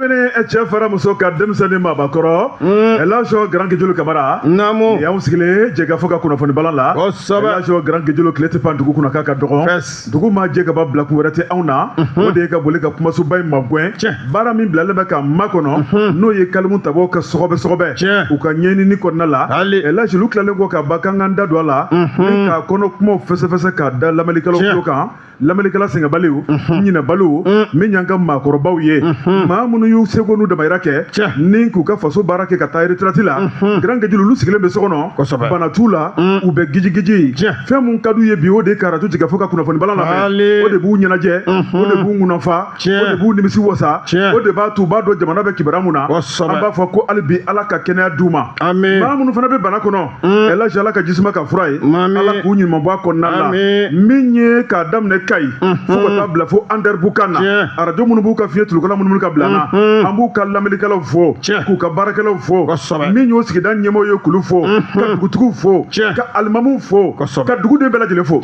Kabini cɛ fara muso ka denmisɛnnin maabakɔrɔ, Elhaji Grand Guédiolo Kamara. Naamu. Y'anw sigilen jɛkafɔ ka kunnafoni balan la. Kosɛbɛ. Elhaji Grand Guédiolo, tile tɛ pan dugu kunna k'a ka dɔgɔn. Fɛs. Dugu ma jɛ ka ban, bilakun wɛrɛ tɛ anw na. O de ye ka boli ka kumasoba in magɛn. Baara min bilalen bɛ ka makɔnɔ, n'o ye kalimu tabaw ka sɔgɔbɛ sɔgɔbɛ. U ka ɲɛɲinini kɔnɔna la. Elhaji, olu tilalen kɔ ka ban k'an k'an da don a la. Ni k'a kɔnɔ kumaw fɛsɛfɛsɛ k'a da lamɛnnikɛlaw tulo kan. Lamɛnnikɛla sɛgɛnbaliw, ɲinɛbaliw, min y'an ka maakɔrɔbaw ye, maa minnu y'u seko n'u damayira kɛ ni k'u ka faso baara kɛ ka taa retraite la, Grand Guédiolo, olu sigilen bɛ so kɔnɔ, bana t'u la, u bɛ gijigiji. Fɛn mun ka d'u ye bi, o de ye ka arajo jigin fo ka kunnafoni balan lamɛn. O de b'u ɲɛnajɛ, o de b'u ŋunanfa, o de b'u nimisi wasa, o de b'a to u b'a dɔn jamana bɛ kibaruya mun na. An b'a fɔ ko hali bi Ala ka kɛnɛya d'u ma. Maa minnu fana bɛ bana kɔnɔ, Elhaji, Ala ka jisuma ka fura ye, Ala k'u ɲuman bɔ a kɔnɔna la. Min ye k'a daminɛ Kayi fo ka taa bila fo Anderamboukane na, arajo minnu b'u ka fiɲɛ tulukala minnu ka bila na, an b'u ka lamɛnnikɛlaw fo, k'u ka baarakɛlaw fo. Min y'o sigida ɲɛmɔgɔw ye, k'olu fo, ka dugutigiw fo, ka alimamuw fo, ka duguden bɛɛ lajɛlen fo.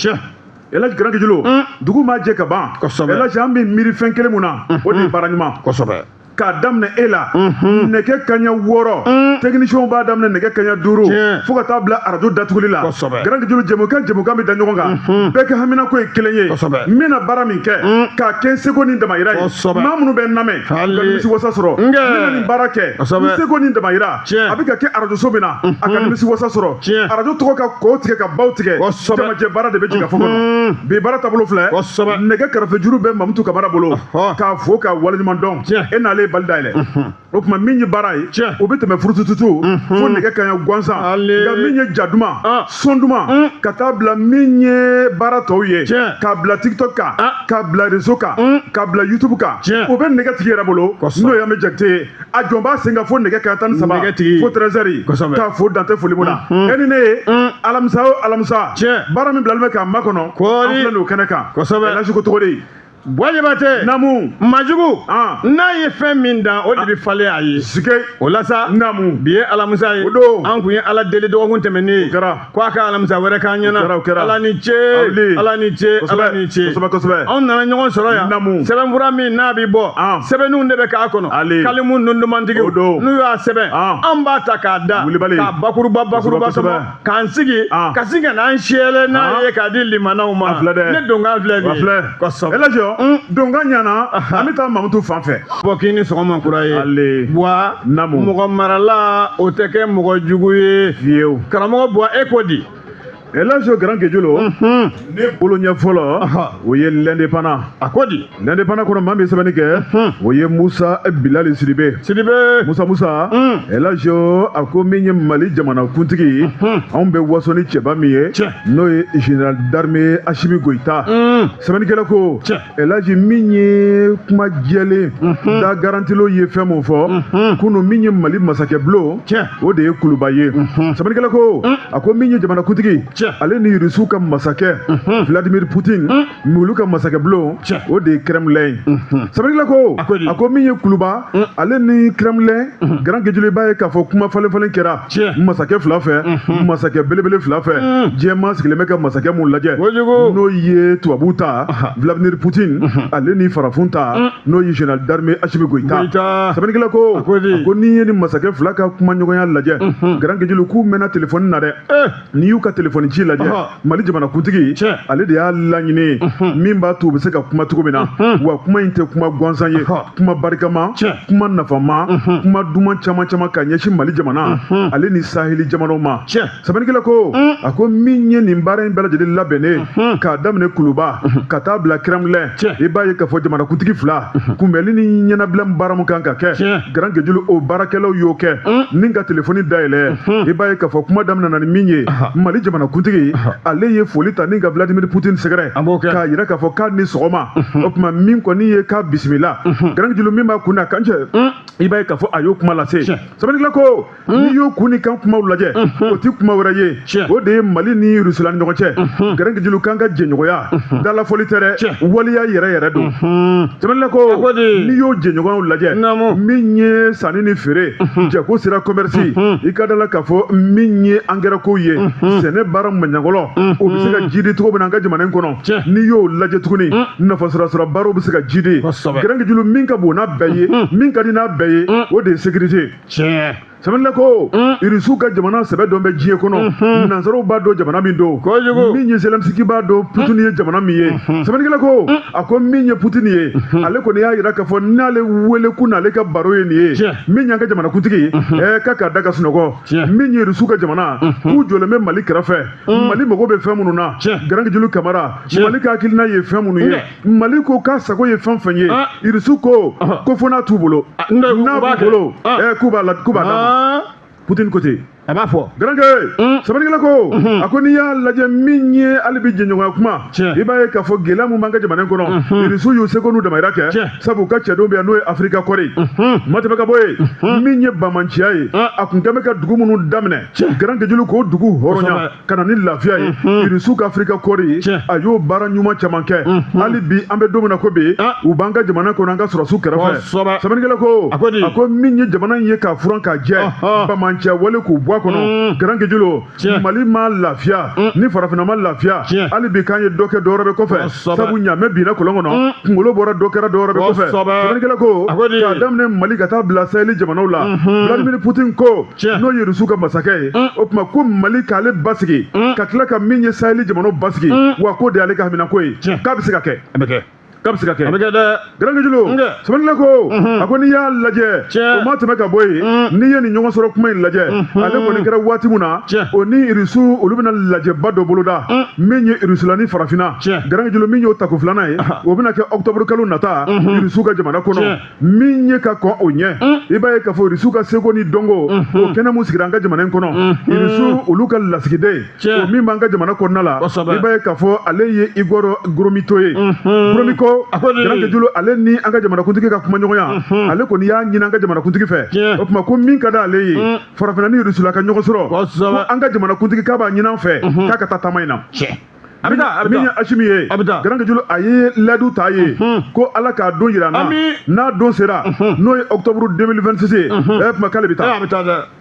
Elhaji Grand Guédiolo, dugu ma jɛ ka ban. Elhaji, an bɛ miiri fɛn kelen mun na, o de ye baara ɲuman. K'a daminɛ e la nɛgɛ kaɲɛ 6, technicienw b'a daminɛ nɛgɛ kaɲɛ 5, fo ka taa bila arajo datuguli la. Grand Guédiolo, jɛmukan jɛmukan bɛ da ɲɔgɔn kan, bɛɛ ka haminako ye kelen ye. N bɛna baara min kɛ k'a kɛ n seko ni damayira ye, maa minnu bɛ n lamɛn ka nimisi wasa sɔrɔ. N bɛna nin baara kɛ n seko ni damayira, a bɛ ka kɛ arajoso min na, a ka nimisi wasa sɔrɔ, arajo tɔgɔ ka kɔw tigɛ ka baw tigɛ. Jamajɛ baara de bɛ jigin fo kɔnɔ bi. Baara taabolo filɛ, nɛgɛ karafejuru bɛ Mamutu Kamara bolo, k'a fo k'a waleɲuman dɔn. E n'ale ye bali dayɛlɛ. O tuma, min ye baara ye, o bɛ tɛmɛ furutututu fo nɛgɛ kaɲɛ gansan. Nka min ye ja duman, son duman, ka taa bila min ye baara tɔw ye, k'a bila TikTok kan, k'a bila réseau kan, k'a bila YouTube kan, o bɛ nɛgɛ tigi yɛrɛ bolo, n'o ye an bɛ Jakite ye. A jɔn b'a sen kan fo nɛgɛ kaɲɛ 13, fo 13h, k'a fo dantɛ foli mun na. E ni ne ye alamisa o alamisa, baara min bilalen bɛ k'a makɔnɔ, an filɛ nin o kɛnɛ kan. Elhaji ko cogo di? Buwa Jabatɛ. Naamu. Majugu n'a ye fɛn min dan, o de bɛ falen a ye. Sike. O la sa, Naamu. bi ye alamisa ye. O don. An kun ye Ala deli dɔgɔkun tɛmɛnen ye O kɛra. ko a ka alamisa wɛrɛ k'an ɲɛna. O kɛra, o kɛra. Ala ni ce. Awuli. Ala ni ce. Ala ni ce. Kosɛbɛ kosɛbɛ. Anw nana ɲɔgɔn sɔrɔ yan. Naamu. Sɛbɛnfura min n'a bɛ bɔ, sɛbɛnninw de bɛ k'a kɔnɔ. Ale. Kalimu nundumantigiw. O don. N'u y'a sɛbɛn, an b'a ta k'a da. Wulibali. K'a bakuruba bakuruba Kosɛbɛ. tɔmɔ k'an sigi ka sin ka n'an siyɛlɛ n'a ye k'a di limanaw ma. A filɛ dɛ. Ne donkan filɛ nin A ye. filɛ. Kosɛbɛ. Elhaji, donkan ɲana, an bɛ taa Mamutu fan fɛ. Bɔ k'i ni sɔgɔma kura ye. Ale. Buwa. Naamu. Mɔgɔ marala, o tɛ kɛ mɔgɔ jugu ye. Fiyewu. Karamɔgɔ Buwa, e ko di? Elhaji Grand Guédiolo, ne bolo ɲɛ fɔlɔ, o ye L'Indépendant. A ko di? L'Indépendant kɔnɔ, maa min ye sɛbɛnni kɛ, o ye Musa Bilali Sidibe. Sidibe. Musa Musa. Elhaji, a ko min ye Mali jamana kuntigi, anw bɛ waso ni cɛba min ye, n'o ye général d'armée Assimi Goïta. Sɛbɛnnikɛla ko, Elhaji, min ye kuma jɛlen da garantilo ye, fɛn mun fɔ kunun, min ye Mali masakɛ bulon, o de ye Kuluba ye. Sɛbɛnnikɛla ko, a ko min ye jamana kuntigi, ale ni Rusiw ka masakɛ Vladimir Poutine, olu ka masakɛ bulon, o de ye Kremlin ye. Sɛbɛnnikɛla ko, a ko min ye Kuluba, ale ni Kremlin, Grand Guédiolo, i b'a ye k'a fɔ kuma falen falen kɛra masakɛ fila fɛ, masakɛ belebele fila fɛ, diɲɛmaa sigilen bɛ ka masakɛ mun lajɛ, n'o ye tubabu ta Vladimir Poutine, ale ni farafin ta, n'o ye général d'armée Assimi Goïta. Sɛbɛnnikɛla ko, a ko n'i ye ni masakɛ fila ka kumaɲɔgɔnya lajɛ, Grand Guédiolo, k'u mɛnna telefɔni na dɛ. N'i y'u ka telefɔni ci lajɛ, Mali jamanakuntigi, ale de y'a laɲini min b'a to u bɛ se ka kuma cogo min na. Wa kuma in tɛ kuma gansan ye, kuma barikama, kuma nafama, kuma duman caman caman ka ɲɛsin Mali jamana ale ni saheli jamanaw ma. Sɛbɛnnikɛla ko, a ko min ye nin baara in bɛɛ lajɛlen labɛnnen, k'a daminɛ Kuluba ka taa bila Kremlin, i b'a ye k'a fɔ jamanakuntigi fila kunbɛnli ni ɲɛnabila baara mun kan ka kɛ, Grand Guédiolo, o baarakɛlaw y'o kɛ ni ka telefɔni dayɛlɛ. I b'a ye k'a fɔ kuma daminɛna ni min ye, Mali jamanakuntigi, ale ye foli ta ni ka Vladimir Poutine sɛgɛrɛ, k'a yira k'a fɔ k'a ni sɔgɔma. O tuma, min kɔni ye k'a bisimila, Grand Guédiolo, min b'a kun na kan cɛ, i b'a ye k'a fɔ a y'o kuma lase. Sɛbɛnnikɛla ko, n'i y'o kun ni kan kumaw lajɛ, o ti kuma wɛrɛ ye, o de ye Mali ni Rusila ni ɲɔgɔn cɛ, Grand Guédiolo, kan ka jɛɲɔgɔnya dalafɔli tɛ dɛ, waleya yɛrɛ yɛrɛ don. Sɛbɛnnikɛla ko, n'i y'o jɛɲɔgɔnw lajɛ, min ye sanni ni feere, jago sira, commerce, i ka da la k'a fɔ min ye engrais ko ye, sɛnɛ baara baara maɲangɔlɔ o bɛ se ka jidi cogo min na an ka jamana in kɔnɔ, n'i y'o lajɛ tuguni, nafasɔrɔ baaraw bɛ se ka jidi. Garankejulu, min ka bon n'a bɛɛ ye, min ka di n'a bɛɛ ye, o de ye sécurité. Sɛbɛnnikɛla ko Irisiw ka jamana sɛbɛ dɔn bɛ diɲɛ kɔnɔ, nansaraw b'a dɔn jamana min don, min ye Zelensky b'a dɔn Putin ye jamana min ye. Sɛbɛnnikɛla ko a ko min ye Putin ye, ale kɔni y'a jira k'a fɔ n'ale wele kun n'ale ka baro ye nin ye, min y'an ka jamanakuntigi ye, k'a k'a da ka sunɔgɔ. Min ye Irisiw ka jamana, k'u jɔlen bɛ Mali kɛrɛfɛ. Mali mago bɛ fɛn minnu na, Garankejulu Kamara, Mali ka hakilina ye fɛn minnu ye, Mali ko k'a sago ye fɛn fɛn ye, Irisiw ko ko fo n'a t'u bolo, n'a b'u bolo, k'u b'a la, k'u b'a d'a ma. Putin ko ten. A b'a fɔ. Garankɛ, sɛbɛnnikɛla ko a ko n'i y'a lajɛ, min ye hali bi jɛɲɔgɔnya kuma, i b'a ye k'a fɔ gɛlɛya mun b'an ka jamana in kɔnɔ, Irisiw y'u seko n'u damayira kɛ, sabu u ka cɛdenw bɛ yan, n'o ye Afirika kɔri ma tɛmɛ ka bɔ yen. Min ye bamanciya ye, a kun kɛn bɛ ka dugu minnu daminɛ, Garankejulu, k'o dugu hɔrɔnya ka na ni lafiya ye, Irisiw ka Afirika kɔri, a y'o baara ɲuman caman kɛ. Hali bi an bɛ don min na ko bi, u b'an ka jamana kɔnɔ, an ka sɔrɔsiw kɛrɛfɛ. Sɛbɛnnikɛla ko a ko min ye jamana in ye k'a furan k'a jɛ, bamanciya wale k'u bɔ a kɔnɔ, Garankejulu, Mali ma lafiya ni farafinna ma lafiya. Hali bi k'an ye dɔ kɛ, dɔ wɛrɛ bɛ kɔfɛ, sabu ɲaamɛ binna kɔlɔn kɔnɔ, kunkolo bɔra, dɔ kɛra, dɔ wɛrɛ bɛ kɔfɛ. Sɛbɛnnikɛla ko k'a daminɛ Mali ka taa bila Saheli jamanaw la, Vladimir Putin ko, n'o ye Rusiw ka masakɛ ye, o tuma ko Mali k'ale basigi ka tila ka min ye Saheli jamanaw basigi, wa k'o de y'ale ka haminako ye, k'a bɛ se ka kɛ, k'a bɛ se ka kɛ. A bɛ kɛ dɛ. Garankejulu, sɛbɛnnikɛla ko a ko n'i y'a lajɛ, o ma tɛmɛ ka bɔ yen, n'i ye nin ɲɔgɔn sɔrɔ kuma in lajɛ, ale kɔni kɛra waati min na, o ni Irisiw olu bɛna lajɛba dɔ boloda, min ye Irisila ni farafinna, Garankejulu, min y'o tako filanan ye, o bɛna kɛ octobre kalo nata Irisiw ka jamana kɔnɔ. Min ye ka kɔn o ɲɛ, i b'a ye k'a fɔ Irisiw ka seko ni dɔnko, o kɛnɛ mun sigira an ka jamana in kɔnɔ, Irisiw olu ka lasigiden, o min b'an ka jamana kɔnɔna la, i b'a ye k'a fɔ ale ye Igor Gromyko ye. Gromyko, Garankejulu, ale ni an ka jamanakuntigi ka kumaɲɔgɔnya, ale kɔni y'a ɲini an ka jamanakuntigi fɛ, o tuma ko min ka d'ale ye, farafinna ni Irisila ka ɲɔgɔn sɔrɔ, ko an ka jamanakuntigi k'a b'a ɲini an fɛ k'a ka taa taama in na. Min ye Asimi ye, Garankejulu, a ye layidu ta ye ko Ala k'a don jira an na, n'a don sera, n'o ye octobre 2026 ye, tuma k'ale bɛ taa.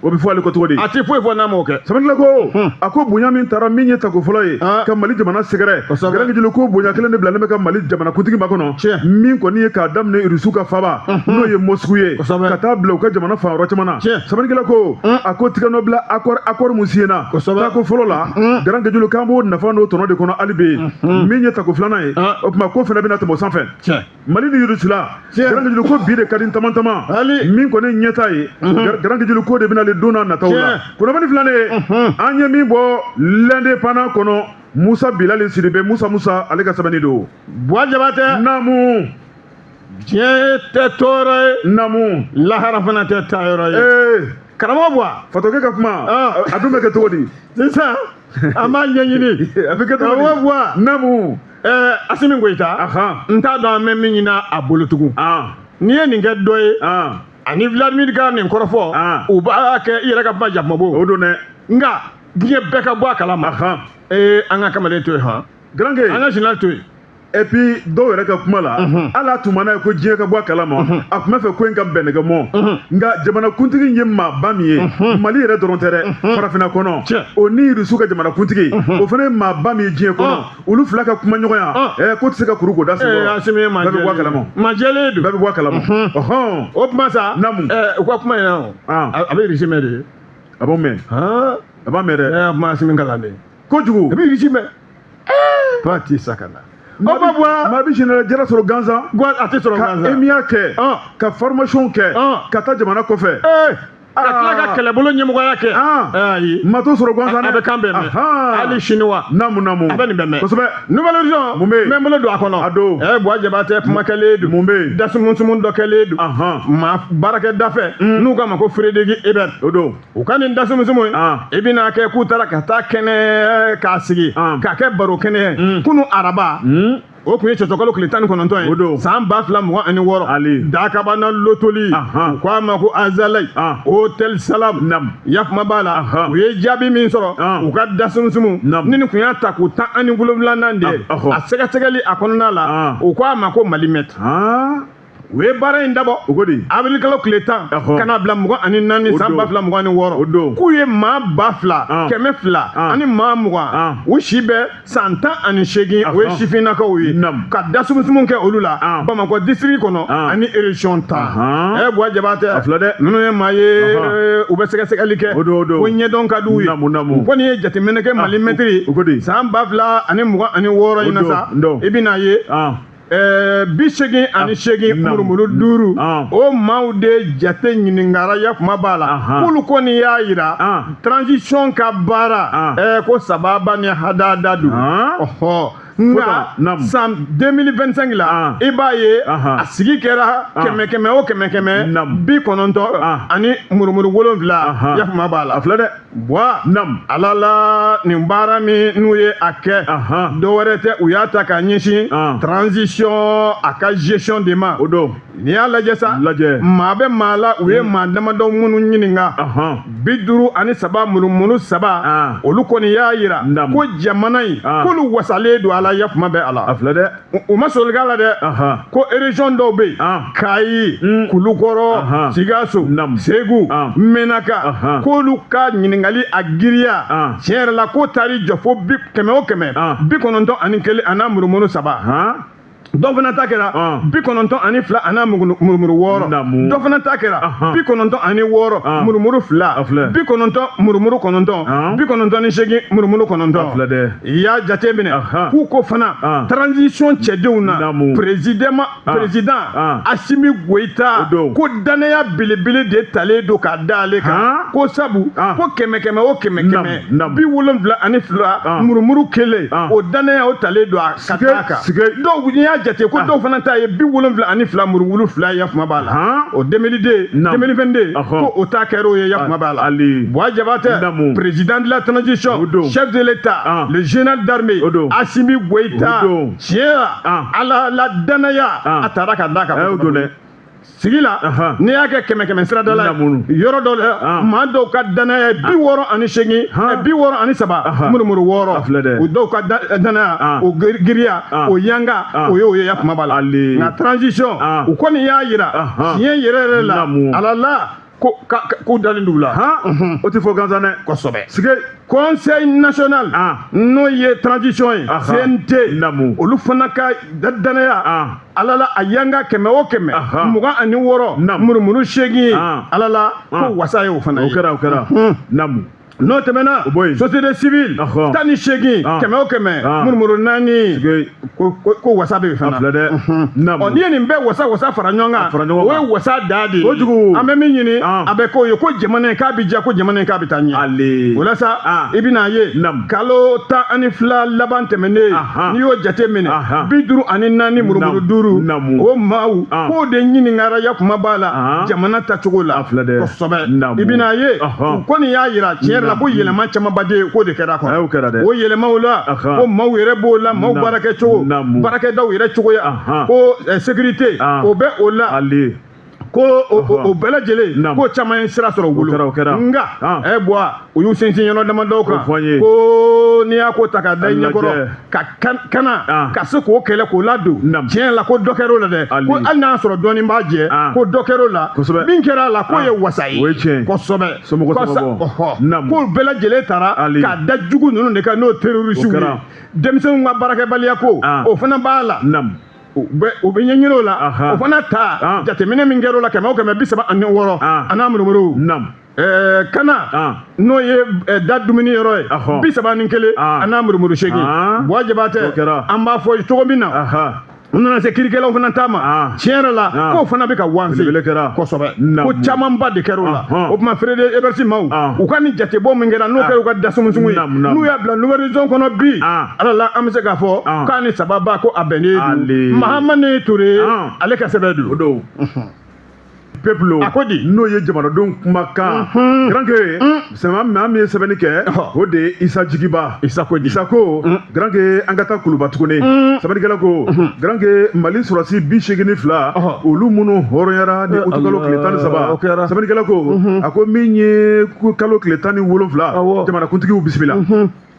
O bɛ fɔ ale ko cogo di? A tɛ foyi fɔ n'a m'o kɛ. Sɛbɛnnikɛla ko a ko bonya min taara min ye tako fɔlɔ ye ka Mali jamana sɛgɛrɛ, Garankejulu, ko bonya kelen de bilalen bɛ ka Mali jamanakuntigi makɔnɔ, min kɔni ye k'a daminɛ Irisiw ka faba, n'o ye Moscou ye, ka taa bila u ka jamana fan yɔrɔ caman na. Sɛbɛnnikɛla ko a ko tigɛnɔbila accord mun siɲɛna tako fɔlɔ la, Garankejulu, k'an b'o nafa n'o tɔnɔ de kɔnɔ hali bi. Min ye tako filanan ye, o tuma ko fana bɛna tɛmɛ o sanfɛ. Mali ni Irisila, Garankejulu, ko bi de ka di taman taman, min kɔni ɲɛta ye, Garankejulu, ko de bɛna ale don n'a nataw la. Kunnafoni filanan ye, an ye min bɔ L'Indépendant kɔnɔ, Musa Bilali Sidibe, Musa Musa, ale ka sɛbɛnni don. Buwa Jabatɛ. Naamu. Diɲɛ tɛ tɔɔrɔ ye. Naamu. Lahara fana tɛ taayɔrɔ ye. Karamɔgɔ Buwa. Fatɔkɛ ka kuma, a dun bɛ kɛ cogo di? Sisan an b'a ɲɛɲini. A bɛ kɛ cogo di? Karamɔgɔ Buwa. Naamu. Asimi Goyita, n t'a dɔn an bɛ min ɲini a bolo tugun. N'i ye nin kɛ dɔ ye, ani Vladimir ka nin kɔrɔfɔ, u b'a kɛ i yɛrɛ ka kuma jakumabo. O don dɛ. Nka diɲɛ bɛɛ ka bɔ a kalama. An ka kamalen to yen hɔn. Garankɛ. An ka général to yen. Et puis dɔw yɛrɛ ka kuma la, hali a tun ma n'a ye ko diɲɛ ka bɔ a kalama, a tun b'a fɛ ko in ka bɛn nɛgɛ mɔ. Nka jamanakuntigi ye maaba min ye, Mali yɛrɛ dɔrɔn tɛ dɛ, farafinna kɔnɔ, o ni Irisiw ka jamanakuntigi, o fana ye maaba min ye diɲɛ kɔnɔ, olu fila ka kuma ɲɔgɔnya, ko tɛ se ka kuru k'o da sen kɔrɔ. Bɛɛ bɛ bɔ a kalama. Majɛlen don. Bɛɛ bɛ bɔ a kalama. O kuma sa. Naamu. U ka kuma in na o. A bɛ Irisi mɛn de. A b'o mɛn. A b'a mɛn dɛ. Kuma Asimi kalan de. Kojugu. A bɛ Irisi mɛn. Pati Sakana. Maa bɛ général jara sɔrɔ gansan. A tɛ sɔrɔ gansan. Ka émiya kɛ. Ka formation kɛ. Ka taa jamana kɔfɛ. Ka tila ka kɛlɛbolo ɲɛmɔgɔya kɛ. Ayi. Maa t'o sɔrɔ gansan dɛ. A bɛ kan bɛɛ mɛn. Hali chinois. Naamu naamu. A bɛ nin bɛɛ mɛn. Kosɛbɛ. Nouvel Horizon. Mun bɛ yen? N bɛ n bolo don a kɔnɔ. A don. Buwa Jabatɛ, kuma kɛlen don. Mun bɛ yen? Dasumusumu dɔ kɛlen don. Maa baarakɛda fɛ. N'u k'a ma ko Frédéric Ebert. O don. U ka nin dasumusumu ye, i bɛna kɛ k'u taara ka taa kɛnɛ k'a sigi, k'a kɛ baro kɛnɛ ye kunun araba, o tun ye cɛcɔkalo tile 19 ye, san 2026, Dakabana lotoli, u k'a ma ko Azalayi Hôtel Salam, yakuma b'a la. U ye jaabi min sɔrɔ u ka dasumusumu ni nin tun y'a ta k'u 17nan de ye, a sɛgɛsɛgɛli a kɔnɔna la, u k'a ma ko Malimètre. U ye baara in dabɔ O ko di? Avril kalo tile 10 ka n'a bila 24 san 2026. O don. K'u ye maa 2220 ani maa 20, u si bɛ san 18, o ye sifinnakaw ye, ka dasumusumu kɛ olu la Bamakɔ district kɔnɔ ani région 10. Ɛ Buwa Jabatɛ, A filɛ dɛ. Ninnu ye maa ye, u bɛ sɛgɛsɛgɛli kɛ. O don, o don. Ko ɲɛdɔn ka d'u ye. Naamu, naamu. U kɔni ye jateminɛ kɛ Mali mɛtiri O ko di? san 2026 in na sa, i bɛna ye 88 murumuru 5, o maaw de jate ɲininkara ya kuma b'a la, k'olu kɔni y'a yira transition ka baara ko sababa ni hadada don. Ɔhɔ, nka san 2025 la, i b'a ye a sigi kɛra kɛmɛ kɛmɛ o kɛmɛ kɛmɛ 90 ani murumuru 7 ya kuma b'a la. A filɛ dɛ. Buwa, Ala la nin baara min n'u ye a kɛ, dɔ wɛrɛ tɛ, u y'a ta k'a ɲɛsin transition a ka gestion de ma. O don. N'i y'a lajɛ sa, lajɛ, maa bɛ maa la, u ye maa damadɔ minnu ɲininka, 53 murumuru 3, olu kɔni y'a yira ko jamana in k'olu wasalen don a la ya kuma bɛ a la. A filɛ dɛ. U ma sɔrɔli k'a la dɛ, ko région dɔw bɛ yen, Kayi, Kulukɔrɔ, Sikaso, Segu, Menaka, k'olu ka ɲininkali a giriya tiɲɛ yɛrɛ la k'o taar'i jɔ fo bi kɛmɛ o kɛmɛ 91 a n'a murumuru 3. Dɔ fana ta kɛra 92 a n'a murumuru 6. Dɔ fana ta kɛra 96 murumuru 2, 90 murumuru 9, 98 murumuru 9. I y'a jate minɛ k'u ko fana transition cɛdenw na, président Assimi Goïta, ko danaya belebele de talen don k'a da ale kan, ko sabu ko kɛmɛ kɛmɛ o kɛmɛ kɛmɛ 72 murumuru 1, o danaya o talen don a ka d'a kan. Dɔw n'i y'a jate ko dɔw fana ta ye 72 murumuru 2 ya kuma b'a la, o 2002 2022 ko o ta kɛra o ye ya kuma b'a la. Buwa Jabatɛ, président de la transition, chef de l'État, le général d'armée Assimi Goïta, tiɲɛ la Ala la danaya a taara ka d'a kan. Sigi la, n'i y'a kɛ kɛmɛ kɛmɛ sirada la, yɔrɔ dɔ la maa dɔw ka danaya ye 68, 63 murumuru 6, o dɔw ka danaya o giriya o yanga o ye o ye ya kuma b'a la. Nka transition u kɔni y'a yira tiɲɛ yɛrɛ yɛrɛ la Ala la ko k'u dalen d'u la. O tɛ fɔ gansan dɛ. Kosɛbɛ. Conseil national n'o ye transition ye, CNT, olu fana ka danaya Ala la a yanga kɛmɛ o kɛmɛ 26 murumuru 8, Ala la ko wasa ye o fana ye. O kɛra, o kɛra. Naamu. N'o tɛmɛna, société civile 18, kɛmɛ o kɛmɛ murumuru 4, ko wasa bɛ yen fana. Ɔ, n'i ye nin bɛɛ wasa wasa fara ɲɔgɔn kan, o ye wasa da de ye. An bɛ min ɲini a bɛ k'o ye, ko jamana in k'a bɛ diya, ko jamana in k'a bɛ taa ɲɛ. O la sa, i bɛna ye kalo 12 laban tɛmɛnen, n'i y'o jate minɛ, 54 murumuru 5, o maaw k'o de ɲininkara ya kuma b'a la jamana tacogo la. Kosɛbɛ. I bɛna ye u kɔni y'a yira tiɲɛ yɛrɛ la ko yɛlɛma camanba de k'o de kɛra kɔnɔ. O yɛlɛmaw la, ko maaw yɛrɛ b'o la, maaw baarakɛcogo, baarakɛdaw yɛrɛ cogoya, ko sécurité o bɛ o la, ko o bɛɛ lajɛlen ko caman ye sira sɔrɔ u bolo. Nka ɛ Buwa, u y'u sinsin yɔrɔ damadɔw kan, ko n'i y'a ko ta k'a da i ɲɛkɔrɔ ka kana ka se k'o kɛlɛ k'o ladon, tiɲɛ la ko dɔ kɛra o la dɛ, ko hali n'a sɔrɔ dɔɔnin b'a jɛ, ko dɔ kɛra o la, min kɛra a la k'o ye wasa ye. Kosɛbɛ. K'o bɛɛ lajɛlen taara k'a da jugu ninnu de kan, n'o terroriste ye, denmisɛnninw ka baarakɛbaliya ko o fana b'a la. U bɛ ɲɛɲini o la, o fana ta jateminɛ min kɛra o la, kɛmɛ o kɛmɛ 36 a n'a murumuru. Kana n'o ye da dumuni yɔrɔ ye, 31 a n'a murumuru 8. Buwa Jabatɛ, an b'a fɔ cogo min na, u nana se kirikɛlaw fana ta ma, tiɲɛ yɛrɛ la k'o fana bɛ ka wanse. Kosɛbɛ. Ko camanba de kɛra o la. O tuma Frédéric Ebert maaw, u ka nin jatebɔ min kɛra, n'o kɛra u ka dasumusumu ye, n'u y'a bila Nouvelle Horizon kɔnɔ bi, Ala la an bɛ se k'a fɔ k'a ni sababa ko a bɛnnen don. Mahamani Ture ale ka sɛbɛn don. Peuple a ko di? N'o ye jamanadenw kumakan Garanke sɛmɛ maa min ye sɛbɛnni kɛ, o de ye Isa Jigiba. Isa ko di? Isa ko Garanke an ka taa Kuluba tuguni. Sɛbɛnnikɛla ko Garanke Mali sɔrɔsi 82, olu minnu hɔrɔnyara ni utukalo tile 13. Sɛbɛnnikɛla ko a ko min ye kalo tile 17, jamanakuntigiw bisimila.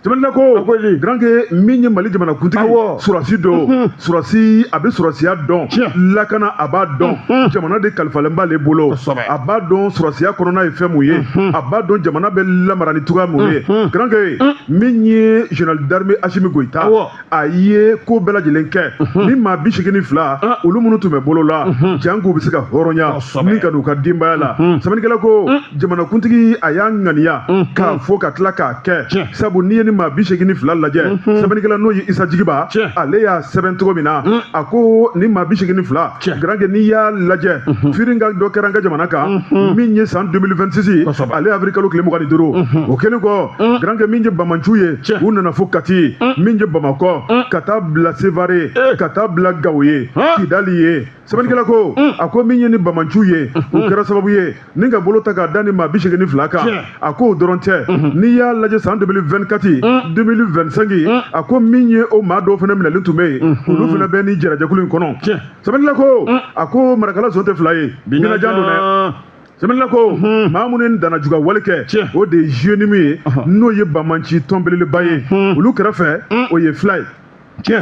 Sɛbɛnnikɛla ko Garanke min ye Mali jamana kuntigi surasi don, surasi a bɛ surasiya dɔn, lakana a b'a dɔn, jamana de kalifalen b'ale bolo, a b'a dɔn surasiya kɔnɔna ye fɛn mun ye, a b'a dɔn jamana bɛ lamara ni cogoya mun ye. Garanke min ye général d'armée Assimi Goïta, a ye ko bɛɛ lajɛlen kɛ ni maa 82 olu minnu tun bɛ bolo la, janko u bɛ se ka hɔrɔnya ni ka n'u ka denbaya la. Sɛbɛnnikɛla ko jamanakuntigi a y'a ŋaniya k'a fɔ ka tila k'a kɛ, sabu n'i ye ni maa 82 lajɛ, sɛbɛnnikɛla n'o ye Isa Jigiba, ale y'a sɛbɛn cogo min na, a ko ni maa 82, Garanke n'i y'a lajɛ, firinga dɔ kɛra an ka jamana kan min ye san 2026, ale avril kalo tile 25. O kɛlen kɔ, Garanke min ye Bamanciw ye, u nana fo Kati, min ye Bamakɔ, ka taa bila Sevare, ka taa bila Gawo ye, Kidali ye. Sɛbɛnnikɛla ko a ko min ye ni Bamanciw ye, u kɛra sababu ye ni ka bolo ta k'a da ni maa 82 kan. A ko o dɔrɔn tɛ, n'i y'a lajɛ san 2024, 2025, a ko min ye o maa dɔw fana minɛlen tun bɛ yen, olu fana bɛ ni jɛrɛjɛkulu in kɔnɔ. Sɛbɛnnikɛla ko a ko marakala zon tɛ fila ye, binajan don dɛ. Sɛbɛnnikɛla ko maa minnu ye danna juguya wale kɛ, o de ye JNIM ye, n'o ye Bamanci tɔn belebeleba ye, olu kɛrɛfɛ o ye fila ye,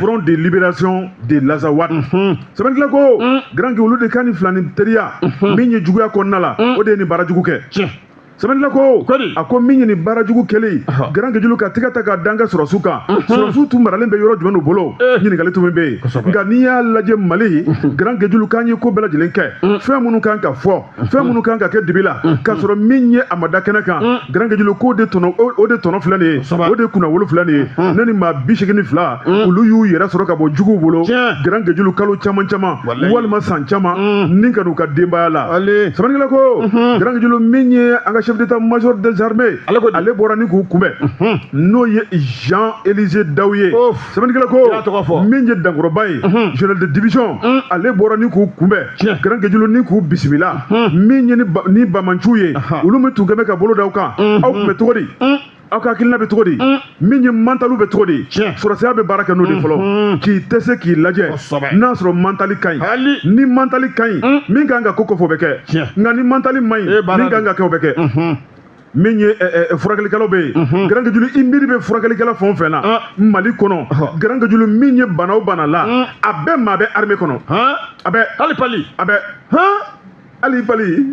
Front de libération de l'Azawad. Sɛbɛnnikɛla ko Garanke olu de ka ni fila ni teriya min ye juguya kɔnɔna la, o de ye nin baara jugu kɛ. Sɛbɛnnikɛla ko a ko min ye nin baara jugu kɛlen, Garanke julu ka tɛgɛ ta k'a da an ka sɔrɔsiw kan, sɔrɔsiw tun maralen bɛ yɔrɔ jumɛn u bolo, ɲininkali tun bɛ yen. Nka n'i y'a lajɛ Mali, Garanke julu k'an ye ko bɛɛ lajɛlen kɛ, fɛn minnu kan ka fɔ, fɛn minnu kan ka kɛ dibi la, k'a sɔrɔ min ye a ma da kɛnɛ kan, Garanke julu k'o de tɔnɔ, o de tɔnɔ filɛ nin ye, o de kunnawolo filɛ nin ye. Ne ni maa 82 olu y'u yɛrɛ sɔrɔ ka bɔ juguw bolo, Garanke julu kalo caman caman walima san caman ni ka n'u ka denbaya la. Sɛbɛnnikɛla ko Garanke julu min ye an ka chef d'état-major des armées, ale bɔra ni k'u kunbɛn, n'o ye Jean-Élisée Daou ye. Sɛbɛnnikɛla ko min ye dankɔrɔba ye, général de division, ale bɔra ni k'u kunbɛn, Garanke julu ni k'u bisimila. Min ye ni Bamanciw ye, olu min tun kɛ bɛ ka bolo da aw kan, aw tun bɛ cogo di, aw ka hakilina bɛ cogo di, min ye mantaliw bɛ cogo di, sɔrɔsiya bɛ baara kɛ n'o de fɔlɔ, k'i tɛ se k'i lajɛ n'a sɔrɔ mantali ka ɲi. Ni mantali ka ɲi, min kan ka ko kɔfɛ o bɛ kɛ, nka ni mantali man ɲi, min kan ka kɛ o bɛ kɛ. Min ye furakɛlikɛlaw bɛ yen, Garanke julu i miiri bɛ furakɛlikɛla fɛn o fɛn na Mali kɔnɔ, Garanke julu min ye bana o bana la, a bɛɛ maa bɛ armée kɔnɔ, a bɛɛ, hali pali, a bɛɛ, hali pali,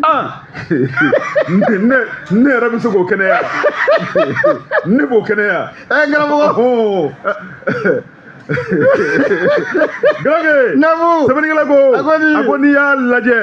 ne yɛrɛ bɛ se k'o kɛnɛya, ne b'o kɛnɛya. Karamɔgɔ. Garanke, sɛbɛnnikɛla ko a ko n'i y'a lajɛ,